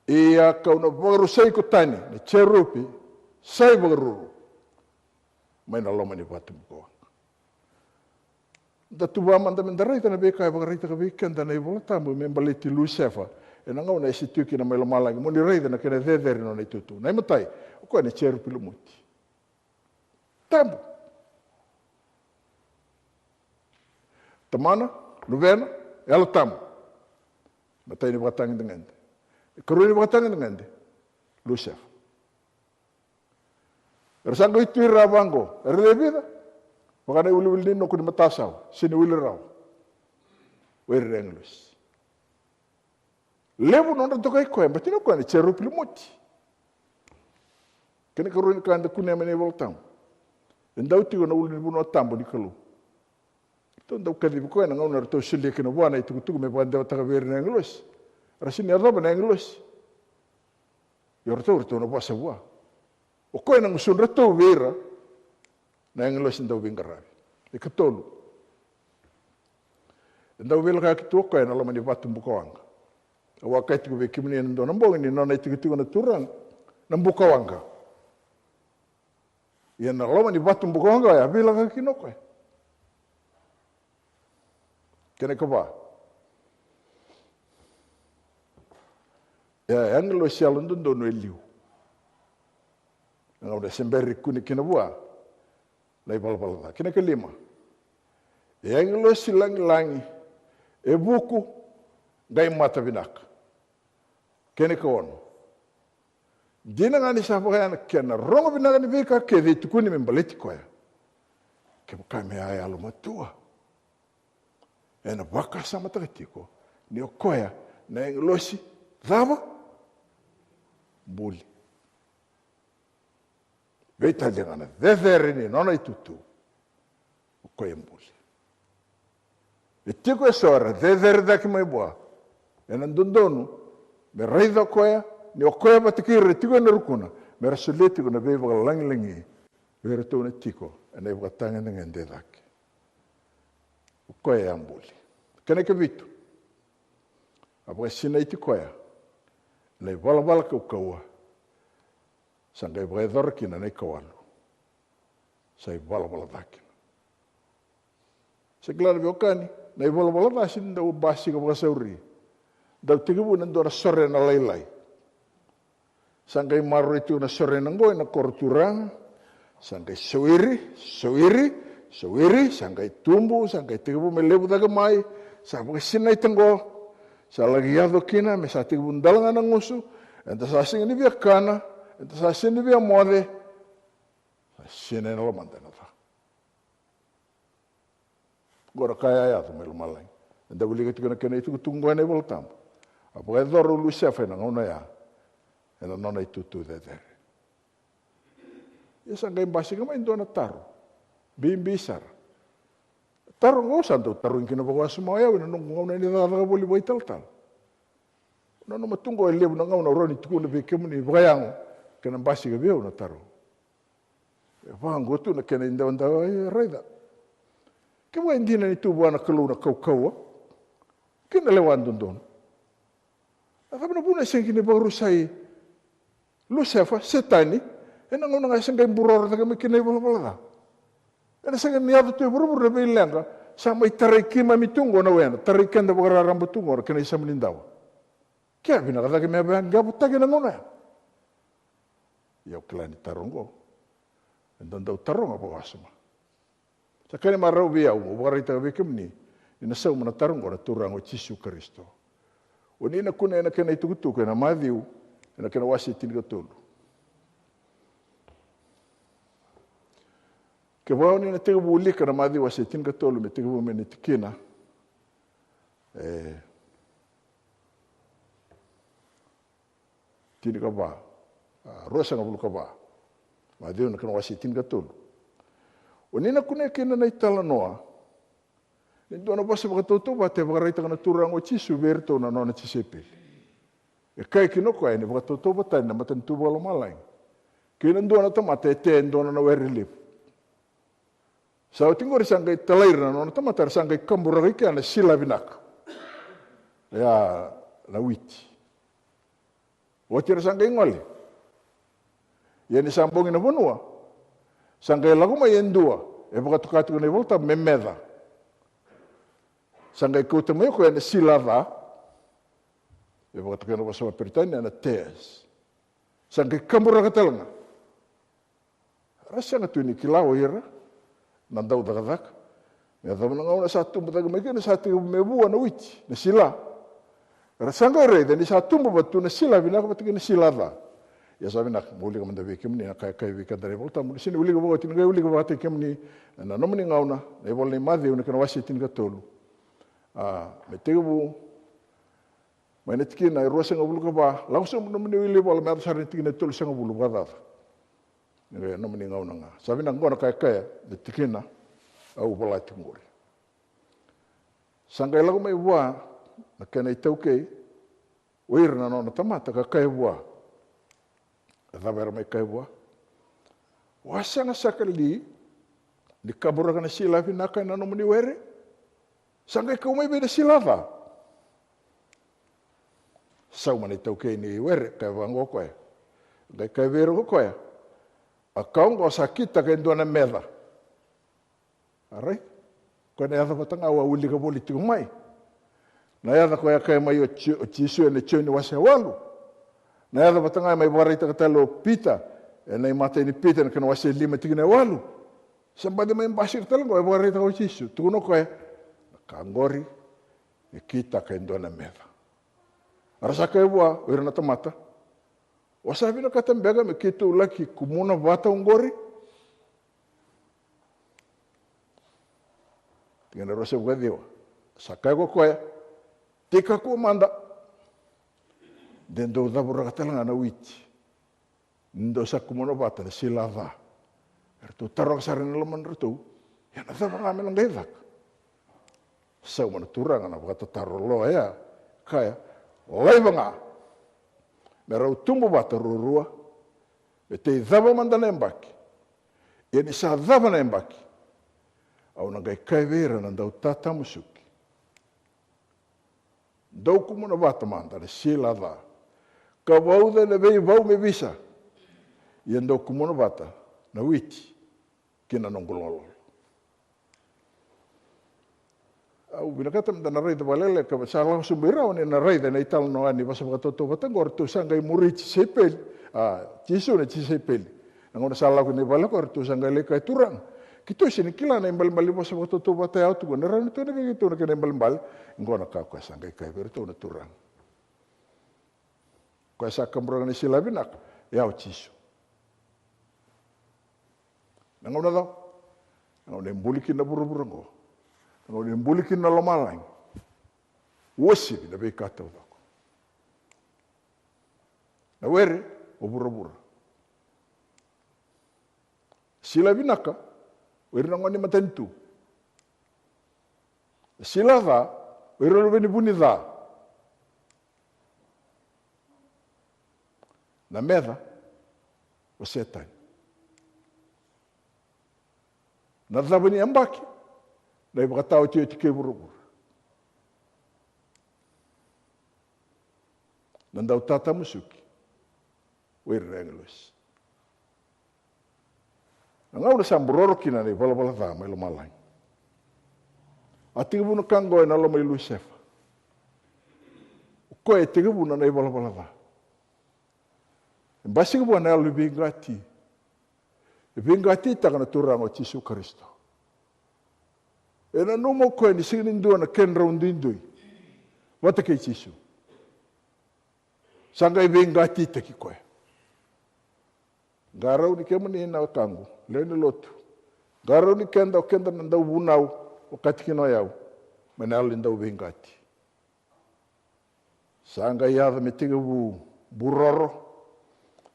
Ia ka'u na vakarusai iko tani, na jerupi sa ivakaruru, mai na loma ni vatu bukawaqa. Da tuva mada me da raica na veika e vakaraitaka vei keda na iVolatabu me baleti Lusefa ena gauna e se tiko kina mai lomalagi. Mo ni raica na kena cecere na nona itutu. Na imatai, o koya na jerupi lumuti. Tabu. Tamana, Luvena, Yalo Tabu. Matai ni vakatagedegede. Ikarua ni vakatagedegede, Lusefa. Era sa qai tu i ra vaqo, era lewe vica? Vaka na iwiliwili ni nuku ni matasawa, sega ni wili rawa. O ira na agilosi. Levu nodra dokai koya, baleta ni o koya na jerupi lumuti. Kena ikarua ni ka eda kunea mai na iVolatabu, e dau tiko na ulunivanua tabu ni Kalou. Ratou dau kacivi koya na gauna ratou solia kina vua na itukutuku me vakadewataka vei ira na agilosi. Ra sega ni yacova na agilosi. Ia o ratou, ratou na vosa vua. O koya na gusudratou vei ira na agilosi dau veiqaravi. Ikatolu, e dau veilakoyaki tu o koya ena loma ni vatu bukawaqa. Au a kaya tiko vei kemuni ena dua na bogi ni nona itikotiko na Turaga na bukawaqa. Ia na loma ni vatu bukawaqa oya a veilakoyaki kina o koya. Kena ikava, e a agilosi yalododonu e liu. Na gauna e se bera ni kune kina vua na ivalavala ca. Kena ikalima, e agilosi lagilagi, e vuku, qai mata vinaka. Kena ikaono, dina ga ni sa vakayaga kena rogo vinaka ni veika kece e tukuni me baleti koya, kevaka me a yalomatua, ena vakasamataka tiko ni o koya na agilosi cava? Buli. Veitalia ga na cecere ni nona itutu, o koya e buli. E tiko eso era cecere cake mai vua, ena dodonu me raica o koya ni o koya vata kei ira e tiko ena rukuna, me ra solia tiko na veivakalagilagi vei iratou na tiko ena ivakatagedegede e cake. O koya e a buli. Kena ikavitu, a vakasinaiti koya na ivalavala kaukauwa, sa qai vakayacora kina na ikawalu, sa ivalavala ca kina. Sa kila na veiwekani, na ivalavala ca sega ni dau basika vakasauri. Dau tekivu ena dua na sorena lailai. Sa qai maroroi tiko na sorena oqo ena koro turaga. Sa qai sawiri, sawiri, sawiri, sa qai tubu, sa qai tekivu me levu cake mai. Sa vakasinaita oqo, sa laki yaco kina me sa tekivu dala ga na gusu. Eda sa sega ni via kana, eda sa sega ni via moce. Sa sinai na lomada ena ca. Oqo na ka e a yaco mai lomalagi. Eda wilika tiko na kena itukutuku oqo ena iVolatabu. A vakayacora o Lusefa ena gauna oya ena nona itutu cecere. Ia sa qai basika mai dua na taro bibi sara. Taro oqo au sa dau tarogi kina vakawasoma o yau ena noqu gauna ni cakacaka voli vakaitalatala. Nanuma tu oqo e levu na gauna au rawa ni tukuna vei kemuni vakayago, kena basika vei au na taro. E vaqo tu na kena idawadawai, e raica. Kevaka e dina ni tu vua na Kalou na kaukauwa kei na lewa dodonu, a cava na vuna e sega kina ni vakarusai Lusefa, Setani, ena gauna ga e se qai buroro cake mai kina ivalavala ca? Ena sega ni yaco tu e vuravura na veileqa sa mai tarai keimami tu oqo na wena, tarai keda vakararaba tu oqo na kena isama ni dawa. Ke vinaka cake me a vaqavutaki na gauna ya. Ia au kila ni taro oqo e dau dau taroga vakawasoma. Sa kena marau vei au meu vakaraitaka vei kemuni ni na sauma na taro oqo na Turaga o Jisu Karisito. O ni na kunea na kena itukutuku ena Maciu, ena kena wase tinikatolu. Kevaka o ni na tekivu wilika na Maciu wase tinikatolu me tekivu mai na tikina e tinikava, a, ruasagavulu ka va. Maciu na kena wase tinikatolu. O ni na kunea kina na italanoa ni dua na vosa vakatautauvata e vakaraitaka na Turaga o Jisu vei iratou na nona tisaipeli. E kaya kina o koya ni vakatautauvatani na matanitu vakalomalagi kei na dua na tamata e tea e dua na were levu. Sa oti qori sa qai talai ira na nona tamata, era sa qai kaburaka i kea na sila vinaka. Ia na witi. Oti era sa qai gole. Ia ni sa bogi na vanua, sa qai lako mai e dua e vakatoka tiko na iVolatabu me meca. Sa qai kauta mai o koya na sila ca. E vakatoka na vosa vakaperitania na tares. Sa qai kaburaka tale ga. Ra sega tu ni kila o ira na daucakacaka me yacova na gauna sa tubu cake mai kina, sa tekivu me vua na witi, na sila. Ra sa qai raica ni sa tubu vata tu na sila vinaka vata kei na sila ca. Ia sa vinaka mo wilika mada vei kemuni na ka e kaya vei keda na iVolatabu. Ni sega ni wilika vakaoti, ni qai wilika vakataki kemuni ena nomuni gauna na ivola nei Maciu na kena wase tinikatolu. A, me tekivu mai na tikina e ruasagavulu ka va, lako sobu na nomuni wili ivola me yaco sara na tikina e tolusagavulu vakacaca. Ni qai nomuni gauna ga. Sa vinaka, oqo na ka e kaya na tikina au vola tiko qori. Sa qai lako mai vua na kena itaukei o ira na nona tamata ka kaya vua. A cava era mai kaya vua? Au a sega saka li ni kaburaka na sila vinaka ena nomuni were? Sa qai kau mai vei na sila ca. Sauma na itaukei ni were, kaya vaqo o koya. Qai kaya vei ira ko koya, a ka oqo sa kitaka e dua na meca. Arai. Koya na yaca vata ga au a wilika voli tiko mai. Na yaca koya kaya mai o Ji-, o Jisu ena Joni wase walu. Na yaca vata ga e mai vakaraitaka tale o Pita ena imatai ni Pita na kena wase lima tikina e walu. Sa baci mai basika tale oqo e vakaraitaka o Jisu. Tukuna o koya, na ka oqori e kitaka e dua na meca. A ra sa kaya vua o ira na tamata, o sa vinakata beka me keitou laki kumuna vata oqori? Tikina ruasagavulu ka ciwa. Sa kaya ko koya, tei kakua mada, de dou cavuraka tale ga na witi, ni dou sa kumuna vata na sila ca. Eratou taroga sara ena lomadratou, ia na cava ga me na qai caka? Sauma na Turaga na vakatataro lo oya, kaya, laiva ga me rau tubu vata ruarua, me tei cava mada na yabaki. Ia ni sa cava na yabaki, au na qai kaya vei ira na dautatamusuki, dou kumuna vata mada na sila ca ka vauca ena veivau me visa. Ia dou kumuna vata na witi ki na noqu lololo. Au vinakata meda na raica vakalailai ka sa lako sobu i ra o ni na raica na italanoa ni vosa vakatautauvata oqo, ratou sa qai muri tisaipeli, a, Jisu na tisaipeli. Na gauna sa lako ina vale koya, ratou sa qai lai kaya, Turaga, keitou sega ni kila na ibalebale ni vosa vakatautauvata ya, o tukuna, na rawa ni tukuna vei keitou na kena ibalebale? Oqo na ka koya sa qai kaya vei iratou na Turaga. Koya sa kaburaka na sila vinaka, ya o Jisu. Na gauna cava? Na gauna e buli kina na vuravura oqo. Na gauna e buli kina na lomalagi. Uasivi na veika taucoko. Na were o vuravura. Sila vinaka o ira na gone ni matanitu. Sila ca o ira na luve ni vu ni ca. Na meca o Setani. Na cava ni yabaki? Na ivakataotioti kei vuravura. Na dautatamusuki o ira na agilosi. Na gauna sa buroro kina na ivalavala ca mai lomalagi. A tekivu na ka oqo ena loma i Lusefa. O koya e tekivu na nona ivalavala ca. E basika vua na yalo ni veiqati. E veiqatitaka na Turaga o Jisu Karisito. E nanuma o koya ni sega ni dua na kedrau duidui vata kei Jisu. Sa qai veiqatitaki koya. Qarauni kemuni na wekaqu, lewe ni lotu. Qarauni keda, o keda na dauvunau, vakataki kina o yau, mai na yalo ni dauveiqati. Sa qai yaco me tekivu buroro,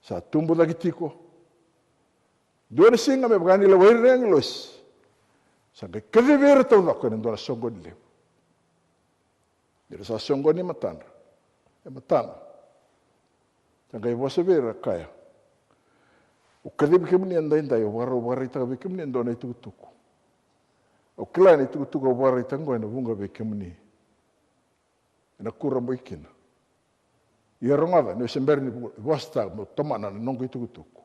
sa tubu cake tiko. Dua na siga me vaka ni lewai ira na agilosi, sa qai kacivi ira taucoko ena dua na soqoni levu. Ni ra sa soqoni e matadra, e matana, sa qai vosa vei ira, kaya, au kacivi kemuni edaidai, au vakarau vakaraitaka vei kemuni e dua na itukutuku. Au kila na itukutuku au vakaraitaka oqo ena vuqa vei kemuni, ena kurabui kina. Ia rogoca, niu se bera ni vosataka meu tomana na noqu itukutuku.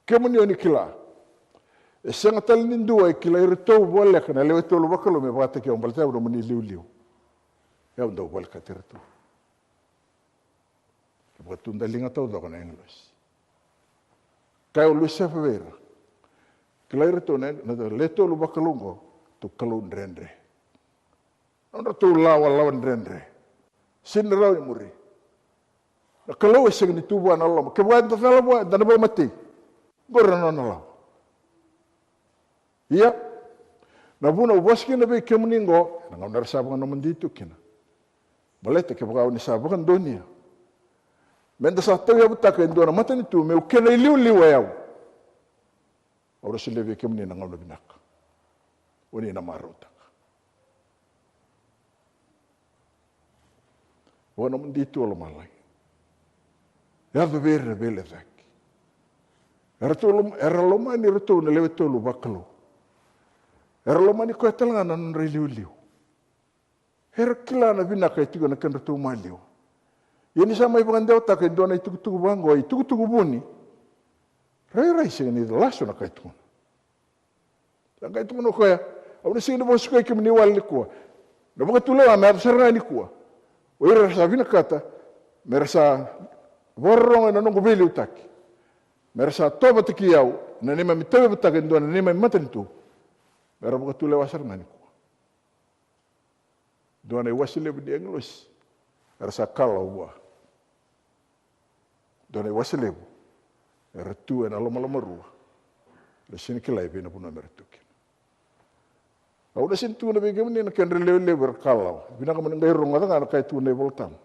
Kemuni o ni kila, e sega tale ni dua e kilai iratou voleka na lewe tolu vakalou me vakataki au, baleta au nomuni iliuliu. Au dau volekati iratou. E vakatudaliga taucoko na agilosi. Kaya o Lusefa vei ira, kilai iratou na, na lewe tolu vakalou oqo, ratou kalou dredre. Nodratou lawalawa dredre. Sega ni rawa ni muri. Na Kalou e sega ni tu vua na loloma. Kevaka eda cala vua, eda na vakamatei. Qori na nona lawa. Ia, na vuna au vosa kina vei kemuni oqo, ena gauna era sa vakanomodi tu kina. Baleta kevaka o ni sa vakadonuya meda sa tauyavutaka e dua na matanitu meu kena iliuliu o yau, au na solia vei kemuni na gauna vinaka. O ni na marautaka. Vakanomodi tu o lomalagi. Yaco vei ira na veilecaki. Eratou lom-, era lomani iratou na lewe tolu vakalou. Era lomani koya tale ga na nodra iliuliu. Era kila na vinaka e tiko ena kedratou maliwa. Ia ni sa mai vakadewataka e dua na itukutuku vaqo, itukutuku vuni, rairai sega ni lasu na ka e tukuna. Sa qai tukuna o koya, au na sega ni vakasukai kemuni wale nikua. Na vakatulewa me yaco sara ga nikua. O ira era sa vinakata me ra sa vakarorogo ena noqu veiliutaki, me ra sa tovata kei au ena neimami tauyavutaka e dua na neimami matanitu, me ra vakatulewa sara ga nikua. Dua na iwase levu ni agilosi era sa kalawa vua. Dua na iwase levu era tu ena lomalomarua. Era sega ni kila e vei na vanua me ra tu kina. Au na sega ni tukuna vei kemuni na kedra lewe levu era kalawa. Vinaka mo ni qai rogoca ga na ka e tukuna na iVolatabu.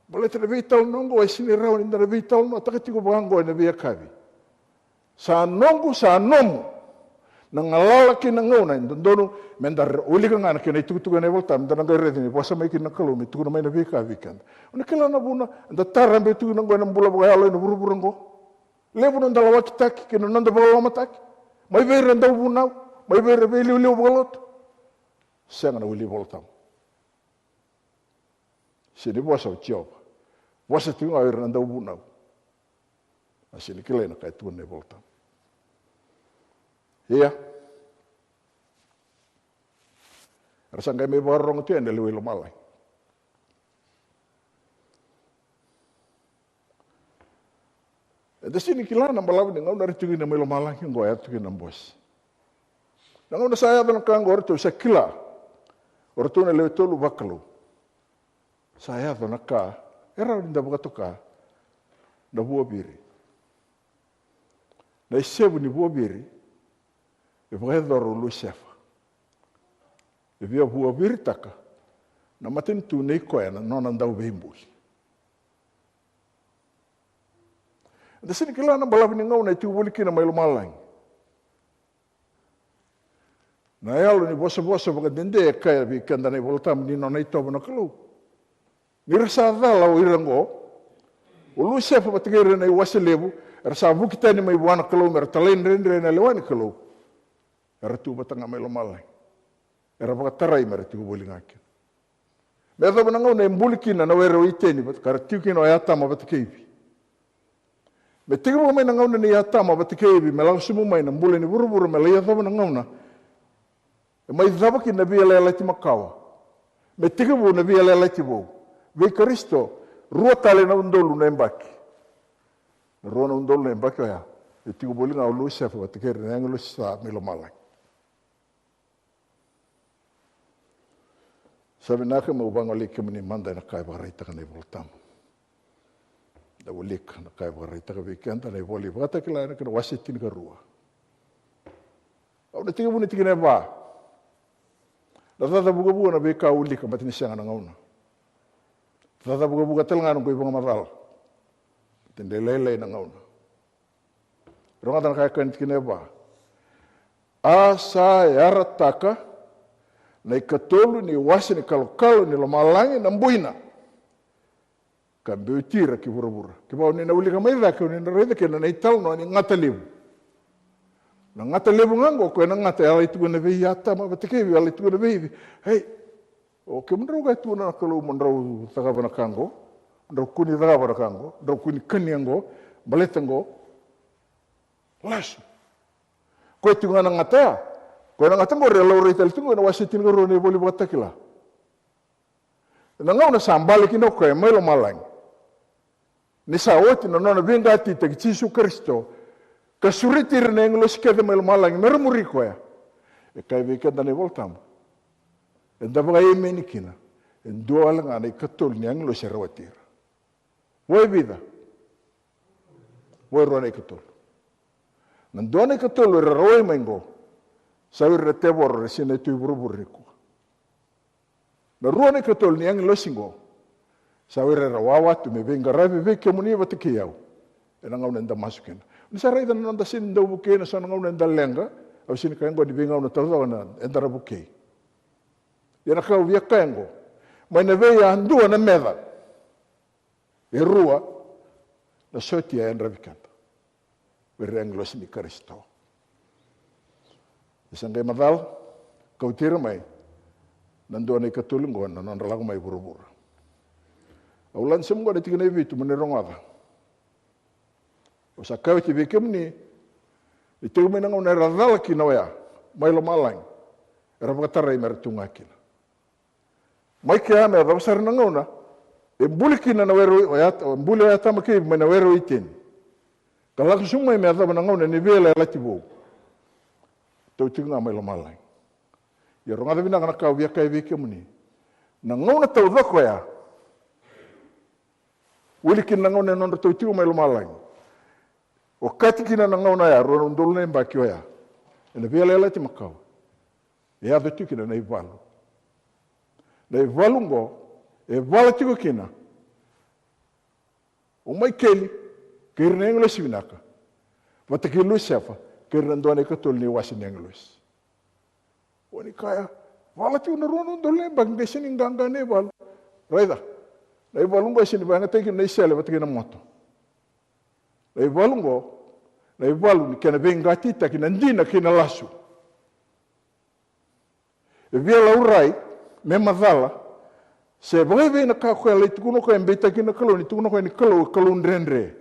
Baleta na veitalanoa oqo e sega ni rawa ni da na veitalanoataka tiko vaka oqo ena veiyakavi. Sa noqu, sa nomu na galala kei na gauna e dodonu me da ra-, wilika ga na kena itukutuku ena iVolatabu, me da na qai raica ni vosa mai kina na Kalou me tukuna mai na veika vei keda. O na kila na vuna eda tarabe tu kina oqo ena bula vakayalo ena vuravura oqo? Levu na noda lawakitaki kei na noda vakalolomataki mai vei ira na dauvunau, mai vei ira veiliuliu vakalotu. Sega na wili iVolatabu. Sega ni vosa o Jiova. Vosa tiko ga o ira na dauvunau. A sega ni kilai na ka e tukuna na iVolatabu. Ia, era sa qai mai vakarorogo tu yani na lewe i lomalagi. Eda sega ni kila na balavu ni gauna era tiko kina mai lomalagi oqo, e yaco tu kina na bose. Na gauna sa yaco na ka oqo, o ratou sa kila o ratou na lewe tolu vakalou. Sa yaco na ka e rawa ni da vakatoka na vuaviri. Na isevu ni vuaviri e vakayacora o Lusefa. E via vuaviritaka na matanitu nei koya na nona dauveibuli. Eda sega ni kila na balavu ni gauna e tiko voli kina mai lomalagi. Na yalo ni vosavosa vakadede e kaya vei keda na iVolatabu ni nona itovo na Kalou. Ni ra sa cala o ira oqo, o Lusefa vata kei ira na iwase levu era sa vuki tani mai vua na Kalou me ra talaidredre ena lewa ni Kalou. Era tu vata ga mai lomalagi. Era vakatarai me ra tiko voli ga kina. Me yacova na gauna e buli kina na were o Iteni, ka ra tiko kina o Atama vata kei Ivi. Me tekivu mai na gauna nei Atama vata kei Ivi me lako sobu mai na bula ni vuravura, me lai yacova na gauna e mai cava kina na veiyalayalati makawa, me tekivu na veiyalayalati vou. Vei Karisito, rua tale na udolu na yabaki. Na rua na udolu na yabaki oya, e tiko voli ga o Lusefa vata kei ira na agilosi sa mai lomalagi. Sa vinaka meu vagolei kemuni mada ena ka e vakaraitaka na iVola Tabu. Da wilika na ka e vakaraitaka vei keda na ivola iVakatakila ena kena wase tinikarua. Au na tekivu na tikina e va. Na caca vukavuka na veika au wilika, baleta ni sega na gauna. Caca vukavuka tale ga na noqu ivakamacala, baleta ni lailai na gauna. Rogoca na ka e kaya na tikina e va. A sa yarataka na ikatolu ni wase ni kalokalo ni lomalagi na buina, ka biuti ira ki vuravura. Kevaka o ni na wilika mai cake, o ni na raica kina na italanoa ni gata levu. Na gata levu ga oqo, o koya na gata e yalai tukuna vei Atama vata kei Ivi, e yalai tukuna vei Ivi. Ei, o kemudrau kaya tukuna na Kalou mo drau cakava na ka oqo, mo drau kua ni cakava na ka oqo, drau kua ni kania oqo, baleta oqo, lasu. Koya tiko ga na gata ya. Koya na gata oqo era laurai tale tiko ena wase tinikarua na ivola iVakatakila. Na gauna sa bale kina o koya mai lomalagi, ni sa oti na nona veiqatitaki Jisu Karisito, ka sureti ira na agilosi kece mai lomalagi me ra muri koya. E kaya vei keda na iVola Tabu, eda vakaemeni kina e dua wale ga na ikatolu ni agilosi e rawati ira. Vo e vica? Vo e rua na ikatolu. Na dua na ikatolu era rawai mai oqo, sa o ira na tevoro era sinai tu i vuravura nikua. Na rua na ikatolu ni agilosi oqo, sa o ira era wawa tu me veiqaravi vei kemuni vata kei au ena gauna eda masu kina. Ni sa raica na noda sega ni dau vukei ena so na gauna eda leqa, au sega ni kaya oqo ni veigauna taucoko na eda na vukei. Ia na ka au via kaya oqo, mai na veiyadua na meca, e rua na sotia e yadravi keda. O ira na agilosi ni Karisito. E sa qai macala, kauti ira mai na dua na ikatolu oqo na nodra lako mai vuravura. Au lade sobu oqo na tikina e vitu mo ni rogoca. Au sa kaya oti vei kemuni, ni tekivu mai na gauna era cala kina oya mai lomalagi, era vakatarai me ra tu ga kina. Mai kea me yacova sara na gauna e buli kina na were o At-, e buli o Atama kei Ivi mai na were o Iteni, ka lako sobu mai me yacova na gauna ni veiyalayalati vou. Tou tiko ga mai lomalagi. Ia rogoca vinaka na ka au via kaya vei kemuni. Na gauna taucoko oya, wili kina na gauna e nodratou tiko mai lomalagi, okati kina na gauna oya, rua na udolu na yabaki oya, ena veiyalayalati makawa, e yaco tiko kina na ivalu. Na ivalu oqo e vala tiko kina o Maikeli kei ira na agilosi vinaka, vata kei Lusefa kei ira na dua na ikatolu ni wase ni agilosi. O ni kaya, vala tiko na rua na udolu na yabaki qai sega ni qaqa na ivalu. Raica, na ivalu oqo e sega ni vakayagataki kina na isele vata kei na moto. Na ivalu oqo, na ivalu ni kena veiqatitaki na dina kei na lasu. E via laurai me macala se vakaevei na ka koya e lai tukuna o koya e beitaki na Kalou, ni tukuna o koya ni Kalou, e Kalou dredre.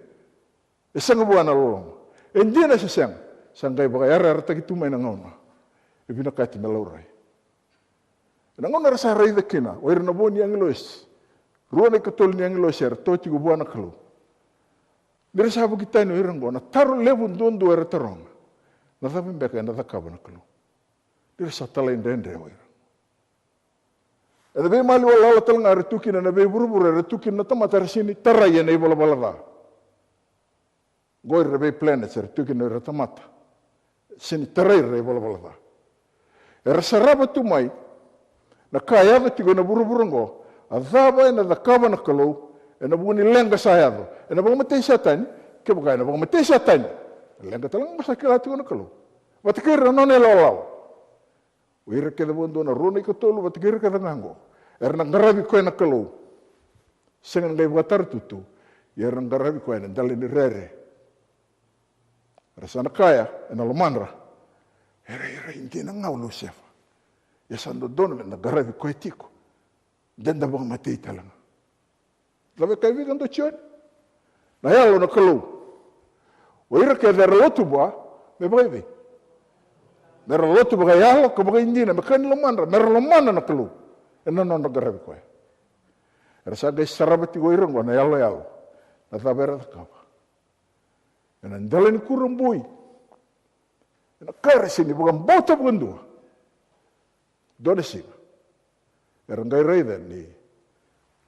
E sega vua na loloma. E dina se sega? Sa qai vakayarayarataki tu mai na gauna e vinakati me laurai. Ena gauna era sa raica kina o ira na vo ni agilosi, rua na ikatolu ni agilosi era to tiko vua na Kalou. Ni ra sa vuki tani o ira oqo, na taro levu duadua era taroga, na cava beka ena cakava na Kalou? Ni ra sa talaidredre o ira. Ena veimaliwa lala tale ga era tu kina, na veivuravura era tu kina na tamata, era sega ni tarai ena ivalavala ca. Oqo ira na veiplanets era tu kina o ira na tamata, sega ni tarai ira na ivalavala ca. Era sarava tu mai na ka e yaco tiko ena vuravura oqo. A cava ena cakava na Kalou ena vuku ni leqa sa yaco? Ena vakamatei Setani? Kevaka ena vakamatei Setani, leqa tale ga sa kila tiko na Kalou vata kei ira na nona ilawalawa. O ira kece vakadua na rua na ikatolu vata kei ira kece ga oqo, era na qaravi koya na Kalou. Sega ni qai vakatara tu tu, ia era na qaravi koya ena dela ni rere. Era sa na kaya ena lomadra, e rairai dina ga o Lusefa. Ia sa dodonu meda qaravi koya tiko, de da vakamatei tale ga. Cava e kaya vei keda o Joni? Na Yalo na Kalou. O ira kece era lotu vua, me vakaevei? Me ra lotu vakayalo ka vakaidina, me ka ni lomadra, me ra lomana na Kalou ena nodra qaravi koya. Era sa qai sarava tiko o ira oqo na yaloyalo na cava era cakava. Ena dela ni kurabui, ena ka era sega ni vakabauta vakadua. Dua na siga era qai raica ni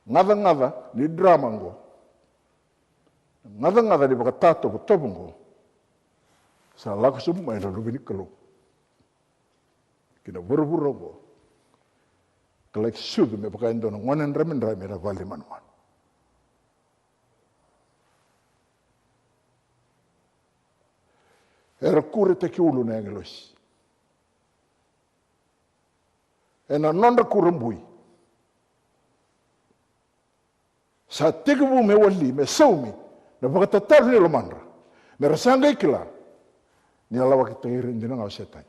gacagaca ni drama oqo, gacagaca ni vakatatovotovo oqo, sa lako sobu mai na Luve ni Kalou ki na vuravura oqo, ka lai sucu me vaka e dua na gone dramidrami ena vale ni manumanu. Era kuretaki ulu na agilosi ena nodra kurabui. Sa tekivu me wali, me saumi na vakatataro ni lomadra, me ra sa qai kila ni a lawaki tagi ira dina ga o Setani.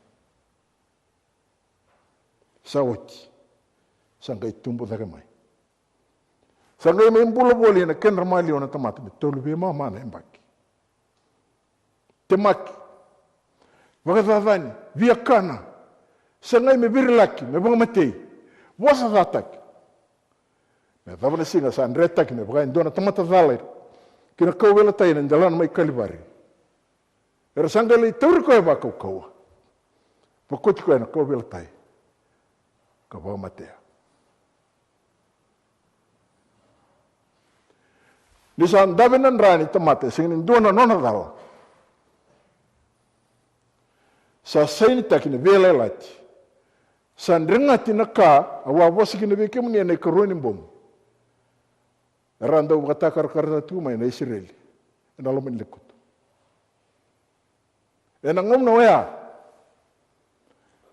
Sa oti, sa qai tubu cake mai. Sa qai mai bula voli ena kedra maliwa na tamata me tolu veimama na yabaki. Temaki, vakacacani, viakana, sa qai me virilaki, me vakamatei, vosa cataki. Me cava na siga sa dretaki me vaka e dua na tamata cala ki na kauveilatai ena delana mai Kalivari. Era sa qai lai tauri koya vakaukaua, vakoti koya ena kauveilatai ka vakamatea. Ni sa dave na dra ni tamata e sega ni dua na nona cala, sa sainitaki na veiyalayalati. Sa dregati na ka au a vosa kina vei kemuni ena ikarua ni bogi. Era a dau vakatakarakarataka tiko mai na Isireli ena loma ni lekutu. Ena gauna oya,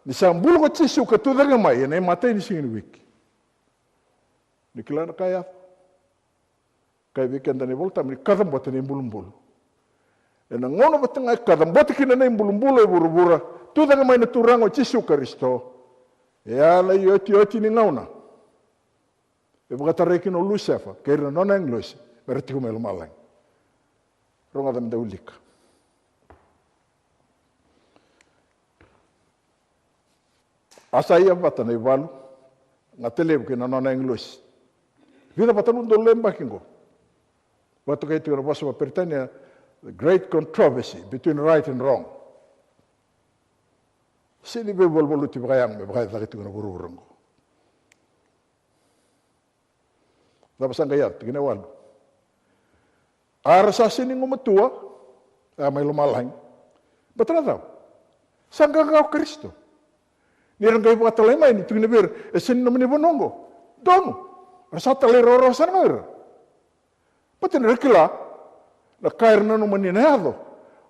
ni sa bula ko Jisu ka tucake mai ena imatai ni siga ni wiki, ni kila na ka e yaco. Kaya vei keda na iVolatabu ni kacabota na ibulubulu. Ena gauna vata ga e kacabota kina na ibulubulu e vuravura, tucake mai na Turaga o Jisu Karisito, e a na iotioti ni gauna e vakatarai kina o Lusefa kei ira na nona agilosi me ra tiko mai lomalagi. Rogoca me da wilika. A sa ia vata na ivalu, gata levu kei na nona agilosi. Vica vata na udolu na yabaki oqo. Vakatokai tiko na vosa vakaperitania, the great controversy between right and wrong. Sega ni veivaluvaluti vakayago me vaka e caka tiko na vuravura oqo. Cava sa qai yaco? Tikina e walu. A ra sa sega ni gumatua, a mai lomalagi. Baleta na cava? Sa qaqa o Karisito. Ni ra qai vakatalai mai ni tukuna vei ira, e sega ni nomuni vanua oqo. Donu. Ra sa talairawarawa sara ga o ira. Baleta ni ra kila na ka era nanuma ni na yaco,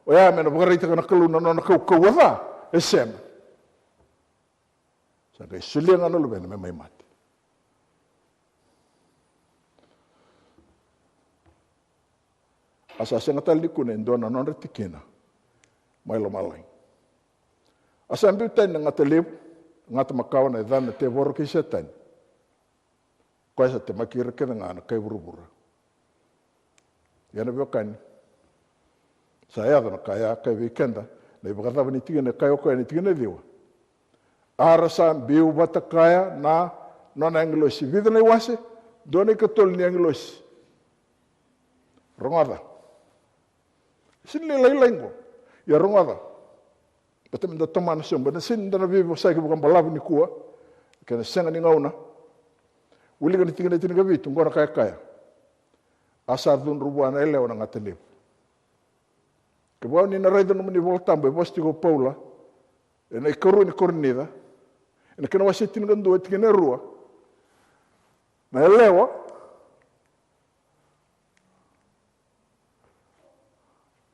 oya me na vakaraitaka na Kalou na nona kaukauwa ca. E sega. Sa qai solia ga na Luvena me mai mate. A sa sega tale ni kune e dua na nodra tikina mai lomalagi. A sa biu tani na gata levu, gata makawa, na yacana na tevoro kei Setani. Koya sa temaki ira kece ga na kai vuravura. Ia na veiwekani, sa yaco na ka ya, kaya vei keda na iVakacava ni tikina, kaya o koya ni tikina e ciwa. A ra sa biu vata kaya na nona agilosi. Vica na iwase? Dua na ikatolu ni agilosi. Rogoca. Sega ni lailai qo. Ia rogoca. Baleta me da tomana sobu, ena sega ni da na veivosaki vakabalavu nikua, kena sega ni gauna. Wilika na tikina e tinikavitu, qo na ka e kaya. A sa cudru vua na yalewa na gata levu. Kevaka ni na raica nomuni iVolatabu, e vosa tiko o Paula ena ikarua ni Korinica, ena kena wase tinikadua, tikina e rua. Na yalewa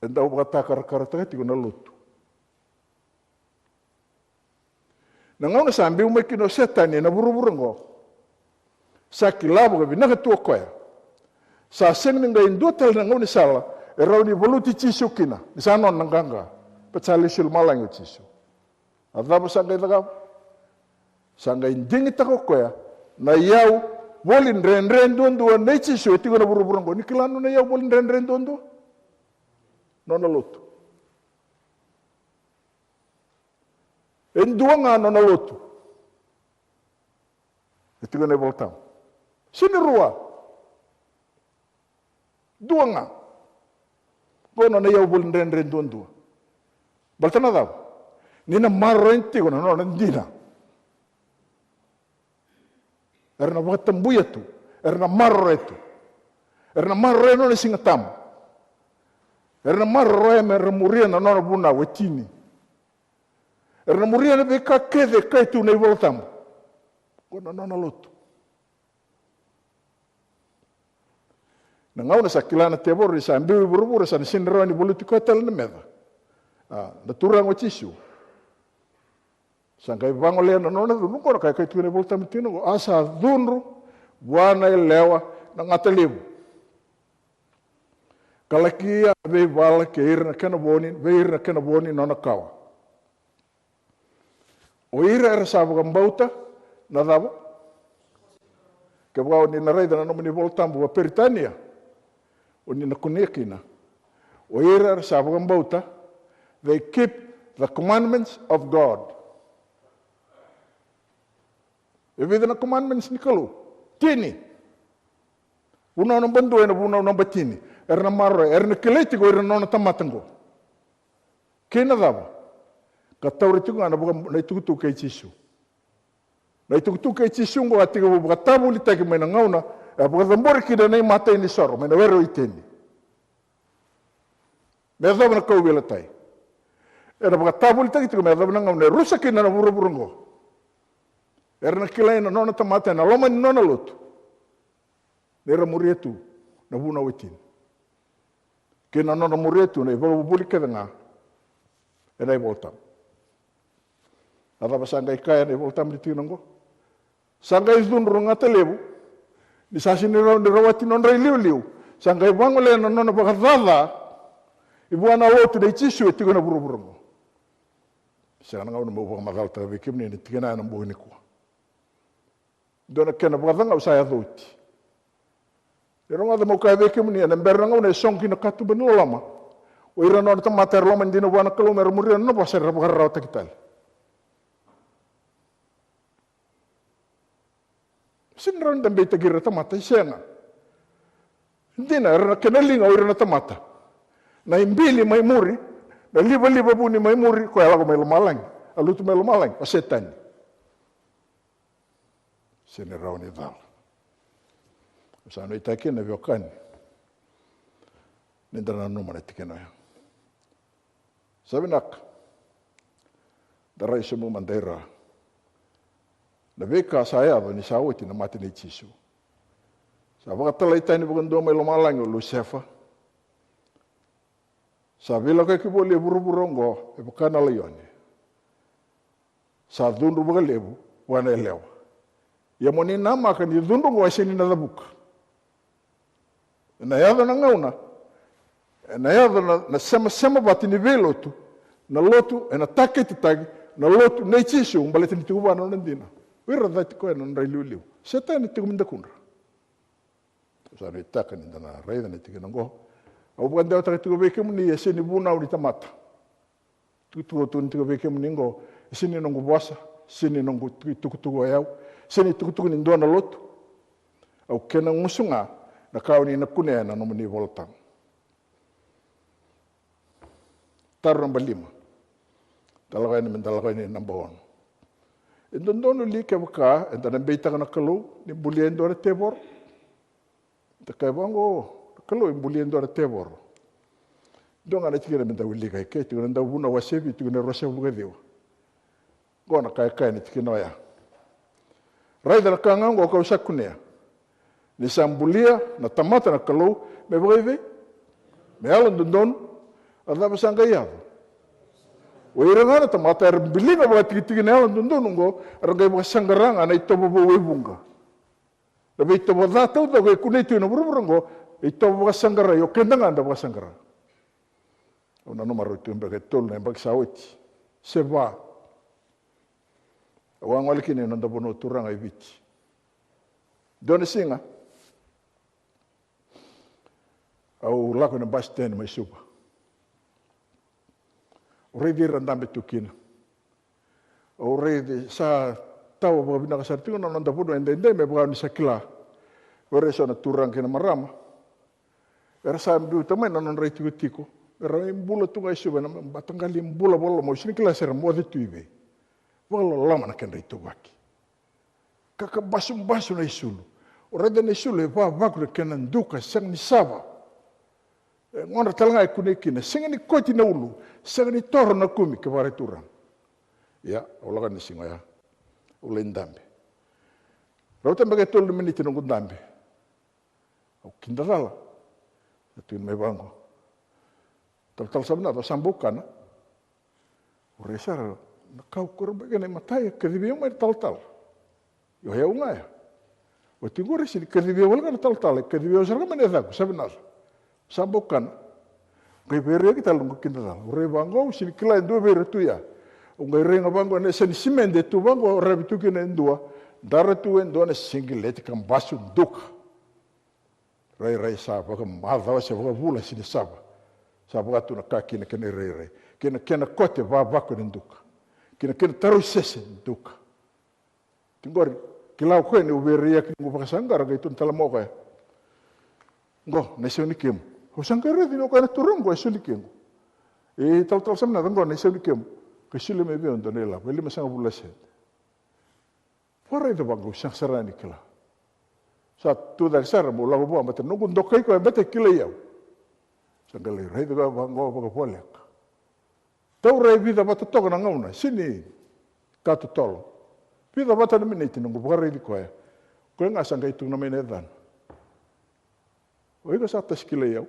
e dau vakatakarakarataka tiko na lotu. Na gauna sa biu mai kina o Setani ena vuravura oqo, sa kila vakavinaka tu o koya. Sa sega ni qai dua tale na gaunisala e rawa ni valuti Jisu kina, ni sa nona na qaqa. Baleta sa lesu i lomalagi o Jisu. A cava sa qai cakava? Sa qai digitaka o koya na iyau voli dredre duadua nei Jisu e tiko ena vuravura oqo. Ni kila na nona iyau voli dredre duadua? Nona lotu. E dua ga nona lotu. E tiko ena iVolatabu. Sega ni rua. Dua ga. Qo nona iyau voli dredre duadua. Baleta na cava? Ni na maroroya tiko na nona dina. Era na vakatabuya tu. Era na maroroya tu. Era na maroroya na nona Siga Tabu. Era na maroroya me ra muria na nona vunau e tini. Era na muria na veika kece e kaya tu na iVola Tabu. Qo na nona lotu. Na gauna sa kila na tevoro ni sa biu i vuravura, sa na sega ni rawa ni valuti koya tale na meca. A, na Turaga o Jisu. Sa qai vagolea na nona cudru, qo na ka e kaya tiko na iVola Tabu tiko qo, a sa cudru vua na yalewa na gata levu. Ka laki ia na veivala kei ira na kena vo ni, vei ira na kena vo ni nona kawa. O ira era sa vakabauta na cava? Kevaka o ni na raica na nomuni iVola Tabu vakaperitania, o ni na kunea kina, o ira era sa vakabauta, they keep the commandments of God. E vica na commandments ni Kalou? Tini. Vunau naba dua ena vunau naba tini. Era na maroroya, era na kilai tiko o ira na nona tamata qo. Kei na cava? Ka taura tiko ga na vaka, na itukutuku kei Jisu. Na itukutuku kei Jisu qo a tekivu vakatavulitaki mai na gauna e vakacabori kina na imatai ni soro mai na were o Iteni. Me yacova na kauveilatai. Ena vakatavulitaki tiko me yacova na gauna e rusa kina na vuravura qo. Era na kilai na nona tamata ena loma ni nona lotu. Ni ra muria tu na vunau e tini. Kei na nona muria tu na ivakavuvuli kece ga ena iVola Tabu. Na cava sa qai kaya na iVola Tabu ni tikina oqo? Sa qai cudru na gata levu, ni sa sega ni rawa ni rawati nodra iliuliu. Sa qai vagolea na nona vakacaca i vua na lotu nei Jisu e tiko ena vuravura oqo. Sega na gauna meu vakamacalataka vei kemuni na tikina ena bogi nikua. Dua na kena vakacagau sa yaco oti. E rogoca meu kaya vei kemuni, ena bera na gauna e sogo kina na katuba ni loloma. O ira na nona tamata era loma dina vua na Kalou me ra muria na nona vosa, era vakararawataki tale. Sega ni rawa ni da beitaki ira na tamata, e sega. Dina, era na kena liga o ira na tamata. Na ibili mai muri, na livaliva vuni mai muri, koya lako mai lomalagi, a lutu mai lomalagi, o Setani. Sega ni rawa ni cala. Au sa nuitaka kina na veiwekani ni da nanuma na tikina oya. Sa vinaka. Da rai sobu mada i ra. Na veika sa yaco ni sa oti na mate nei Jisu. Sa vakatalai tani vakadua mai lomalagi o Lusefa. Sa veilakoyaki voli e vuravura oqo e vaka na laione. Sa cudru vakalevu vua na yalewa. Ia mo ni namaka ni cudru oqo e sega ni na cavuka. Ena yaco na gauna, ena yaco na, na semasema vata ni veilotu, na lotu ena taketitaki, na lotu nei Jisu, baleta ni tiko vua na nona dina. O ira cati koya na nodra iliuliu. Setani tiko me dakudra. Au sa nuitaka ni da na raica na tikina oqo. Au vakadewataka tiko vei kemuni, e sega ni vunau ni tamata. Tukutuku au tukuna tiko vei kemuni oqo, e sega ni noqu vosa, sega ni noqu tu-, tukutuku o yau, sega ni tukutuku ni dua na lotu. Au kena gusu ga na ka o ni na kunea ena nomuni iVola Tabu. Taro naba lima. Da lako yani, me da lako yani naba ono. E dodonu li kevaka eda na beitaka na Kalou ni bulia e dua na tevoro? Da kaya vaqo, na Kalou e bulia e dua na tevoro. Dua ga na tikina me da wilika eke, tiko na Dauvunau wase vitu, tiko na ruasagavulu ka ciwa. Qo na ka e kaya na tikina oya. Raica na ka ga oqo kau sa kunea. Ni sa bulia na tamata na Kalou me vakaivei? Me yalododonu. A cava sa qai yaco? O ira ga na tamata era biliga vakatikitiki na yalododonu oqo, era qai vakasaqara ga na itovo vou e vuqa. Na veitovo ca taucoko e kunei tu ena vuravura oqo, e itovo vakasaqarai, o keda ga da vakasaqara. Au nanuma rau tu beka e tolu na yabaki sa oti se va. Au a gole kina ena noda vanua turaga e Viti. Dua na siga, au lako ena bus stand mai Suva. Au raici ira dabe tu kina. Au raici sa tawa vakavinaka sara tiko na noda vanua edaidai me vaka ni sa kila. Au raici so na turaga kei na marama. Era sa biuta mai na nodra itikotiko, era mai bula tu ga i Suva ena mataqali bula vakaloloma, au sega ni kila se ra moce tu i vei. Vakaloloma na kedra ituvaki. Kakabasubasu na isulu. O raica na isulu e vavaku na kena duka, sega ni sava. E godra tale ga e kunei kina, sega ni koti na ulu, sega ni toro na kumi, ke vakaraitaka. Ia, au lako yani na siga oya. Au lai dabe. Rauta beka e tolu na miniti noqu dabe. Au kidacala. E tukuni mai vaqo: Talatala Savinaca, o sa bau kana? Au rai sara, na ka au kurabuitaka kina imatai, e kacivi au mai na talatala. Io, o yau ga ya. Oti qori e sega ni kacivi au wale ga na talatala, e kacivi au sara ga mai na yacaqu, Savinaca. Sa bau kana? Qai veirai tale noqu kidacala. Au rai vaqo, au sega ni kila e dua vei ira tu ya. Au qai rai ga vaqo ena yasa ni simede e tu vaqo, ravi tu kina e dua. Dara tu e dua na sigileti kabasu duka. Rairai sa vakamacawa se vakavula, sega ni sava. Sa vaka tu na ka kina kena irairai. Kei na kena kote vavaku ena duka. Kei na kena tarausese duka. Ti qori, kila o koya niu veiraiyaki noqu vakasaqara, qai tukuna tale mai o koya: Qo na isau ni kemu. Au sa qai raica ni o koya na turaga qo e soli kemu. E, Talatala Savinaca, qo na isau ni kemu. Qai solia mai vei au e dua na ilavo e limasagavulu na sede. Vakaraica vaqo, au sega sara ni kila. Sa tu cake sara meu lako vua, baleta noqu dokai koya, baleta e kilai au. Sa qai lai raica koya vaqo vakavoleka. Taura e vica vata toka na gauna, sega ni ka totolo. Vica vata na miniti noqu vakaraici koya. Koya ga sa qai tukuna mai na yacana: O iko sa tasi kilai au?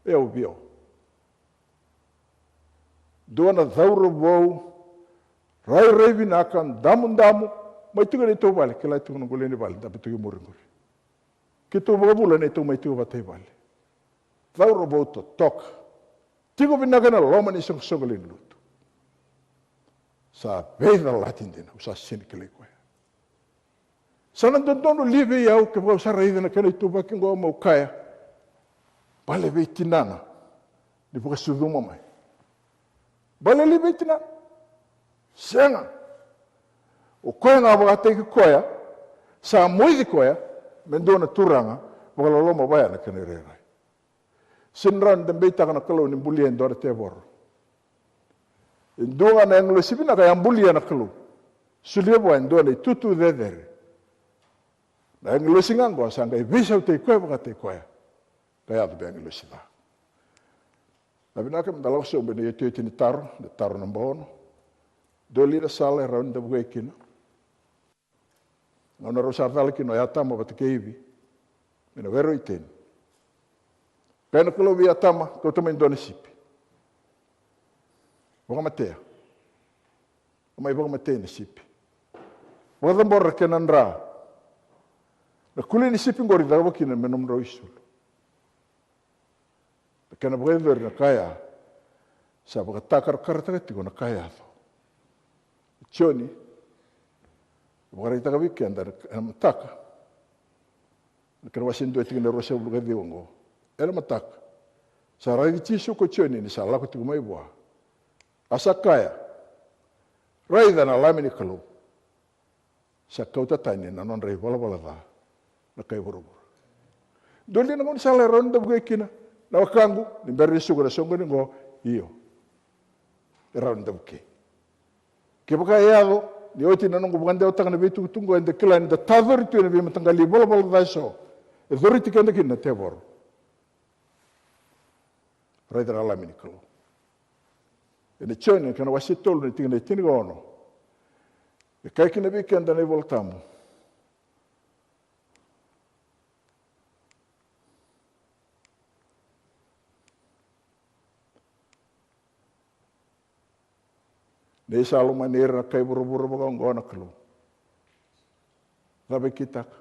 E au vei au. Dua na cauravou, rairai vinaka, damudamu, mai tiko e neitou vale, kila tiko na qoleni vale, dabe tiko i muri qori. Keitou vakavula neitou mai tiko vata i vale. Cauravou totoka. Tiko vinaka ena loma ni soqosoqo lewe ni lotu. Sa veicalati dina, au sa sega ni kilai koya. Sa na dodonu li vei au kevaka au sa raica na kena ituvaki qo meu kaya: Bale vei tinana ni vakasucuma mai. Bale li vei tinana? Sega. O koya ga vakataki koya, sa moici koya me dua na turaga vakaloloma vaya na kena irairai. Sega ni rawa ni da beitaka na Kalou ni bulia e dua na tevoro. E dua ga na agilosi vinaka e a bulia na Kalou. Solia vua e dua na itutu cecere. Na agilosi ga oqo sa qai veisautaki koya vakataki koya. Ka yaco vei agilosi ca. Na vinaka me da lako sobu ena iotioti ni taro, na taro naba ono. Dua li na sala e rawa ni da vukei kina? Gauna rau sa cala kina o Atama vata kei Ivi mai na were o Iteni, kaya na Kalou vei Atama: Kauta mai dua na sipi. Vakamatea. Mai vakamatei na sipi. Vakacabora na kena dra. Na kuli ni sipi qori cakava kina me nomudrau isulu. Na kena vakayacori na ka ya sa vakatakarakarataka tiko na ka yaco. Joni, vakaraitaka vei keda ena mataka. Na kena wase dua tikina ruasagavulu ka ciwa oqo. Ena mataka, sa raici Jisu ko Joni ni sa lako tiko mai vua. A sa kaya: Raica na Lami ni Kalou. Sa kauta tani na nodra ivalavala ca na kai vuravura. Dua li na gaunisala e rawa ni da vukei kina? Na wekaqu, ni bera ni suka na soqoni oqo, io, e rawa ni da vukei. Kevaka e yaco ni oti na noqu vakadewataka na veitukutuku oqo, eda kila ni da tacori tu ena veimataqali ivalavala ca eso e coriti keda kina na tevoro. Raica na Lami ni Kalou. Ena Joni, na kena wase tolu, na tikina e tinikaono. E kaya kina vei keda na iVolatabu: Ni sa lomani ira na kai vuravura vakaoqo na Kalou, cava e kitaka?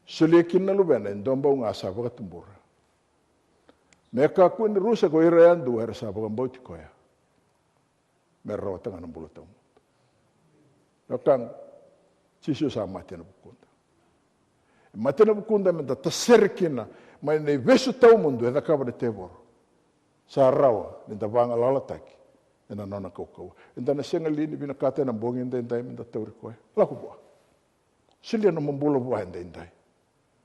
Solia kina na Luvena e dua bau ga sa vakatubura, me kakua ni rusa ko ira yadua era sa vakabauti koya, me ra rawata ga na bula tawamudu. Na wekaqu, Jisu sa mate ena vukuda. E mate ena vukuda me da tasere kina mai na ivesu tawamudu e cakava na tevoro. Sa rawa ni da vagalalataki ena nona kaukauwa. Eda na sega li ni vinakata ena bogi edaidai me da tauri koya? Lako vua. Solia nomu bula vua edaidai.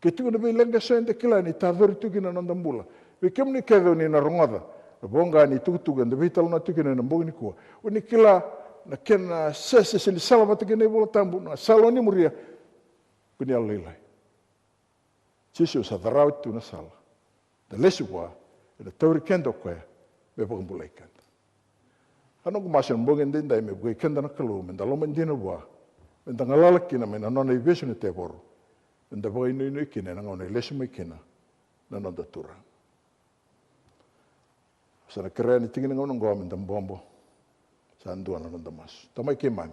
Ke tiko na veileqa eso eda kila ni tacori tu kina na noda bula. Vei kemuni kece o ni na rogoca na voqa ni tukutuku eda veitalanoa tu kina ena bogi nikua, o ni kila na kena sese se ni salavata kei na iVola Tabu, na sala o ni muria, ko ni yalolailai. Jisu sa carawa tu na sala. Da lesu vua, ena tauri keda o koya me vakabulai keda. A noqu masu ena bogi edaidai me vukei keda na Kalou, me da loma dina vua, me da galala kina mai na nona ivesu na tevoro, me da vakainuinui kina ena gauna e lesu mai kina na noda Turaga. Sa na kerea ni tiki ni gauna oqo me da bobo. Sa dua na noda masu. Tamai keimami,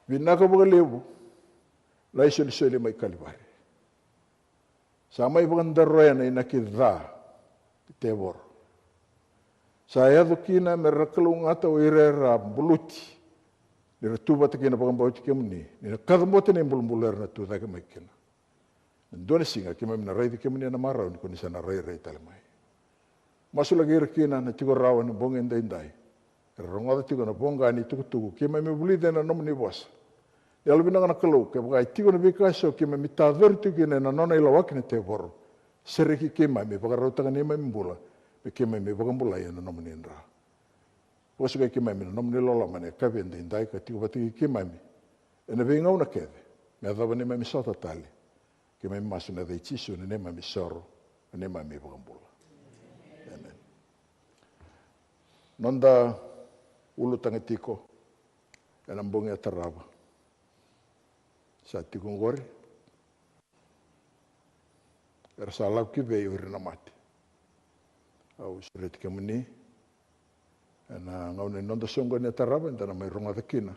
vinaka vakalevu na isolisoli mai Kalivari. Sa mai vakadaroya na inaki ca ni tevoro. Sa yaco kina me ra kalougata o ira era buluti, ni ra tu vata kina vakabauti kemuni, ni na kacabote na ibulubulu era na tu cake mai kina. Na dua na siga keimami na raici kemuni ena marau ni ko ni sa na rairai tale mai. Masulaki ira kina na tiko rawa ena bogi edaidai, era rogoca tiko na voqa ni tukutuku, keimami vulica ena nomuni vosa. Yalovinaka na Kalou, kevaka e tiko na veika eso keimami tacori tiko kina ena nona ilawaki na tevoro, sereki keimami, vakarautaka neimami bula me keimami vakabulai ena nomuni dra. Vakasukai keimami na nomuni loloma ena yakavi edaidai ka tiko vata kei keimami ena veigauna kece, me yacova neimami sota tale. Keimami masu ena yaca i Jisu na neimami isoro, na neimami iVakabula. Amen. Noda ulutaga tiko ena bogi e tarava. Sa tiko oqori. Era sa lako ki vei o ira na mate? Au sureti kemuni ena gauna ni noda soqoni e tarava, eda na mai rogoca kina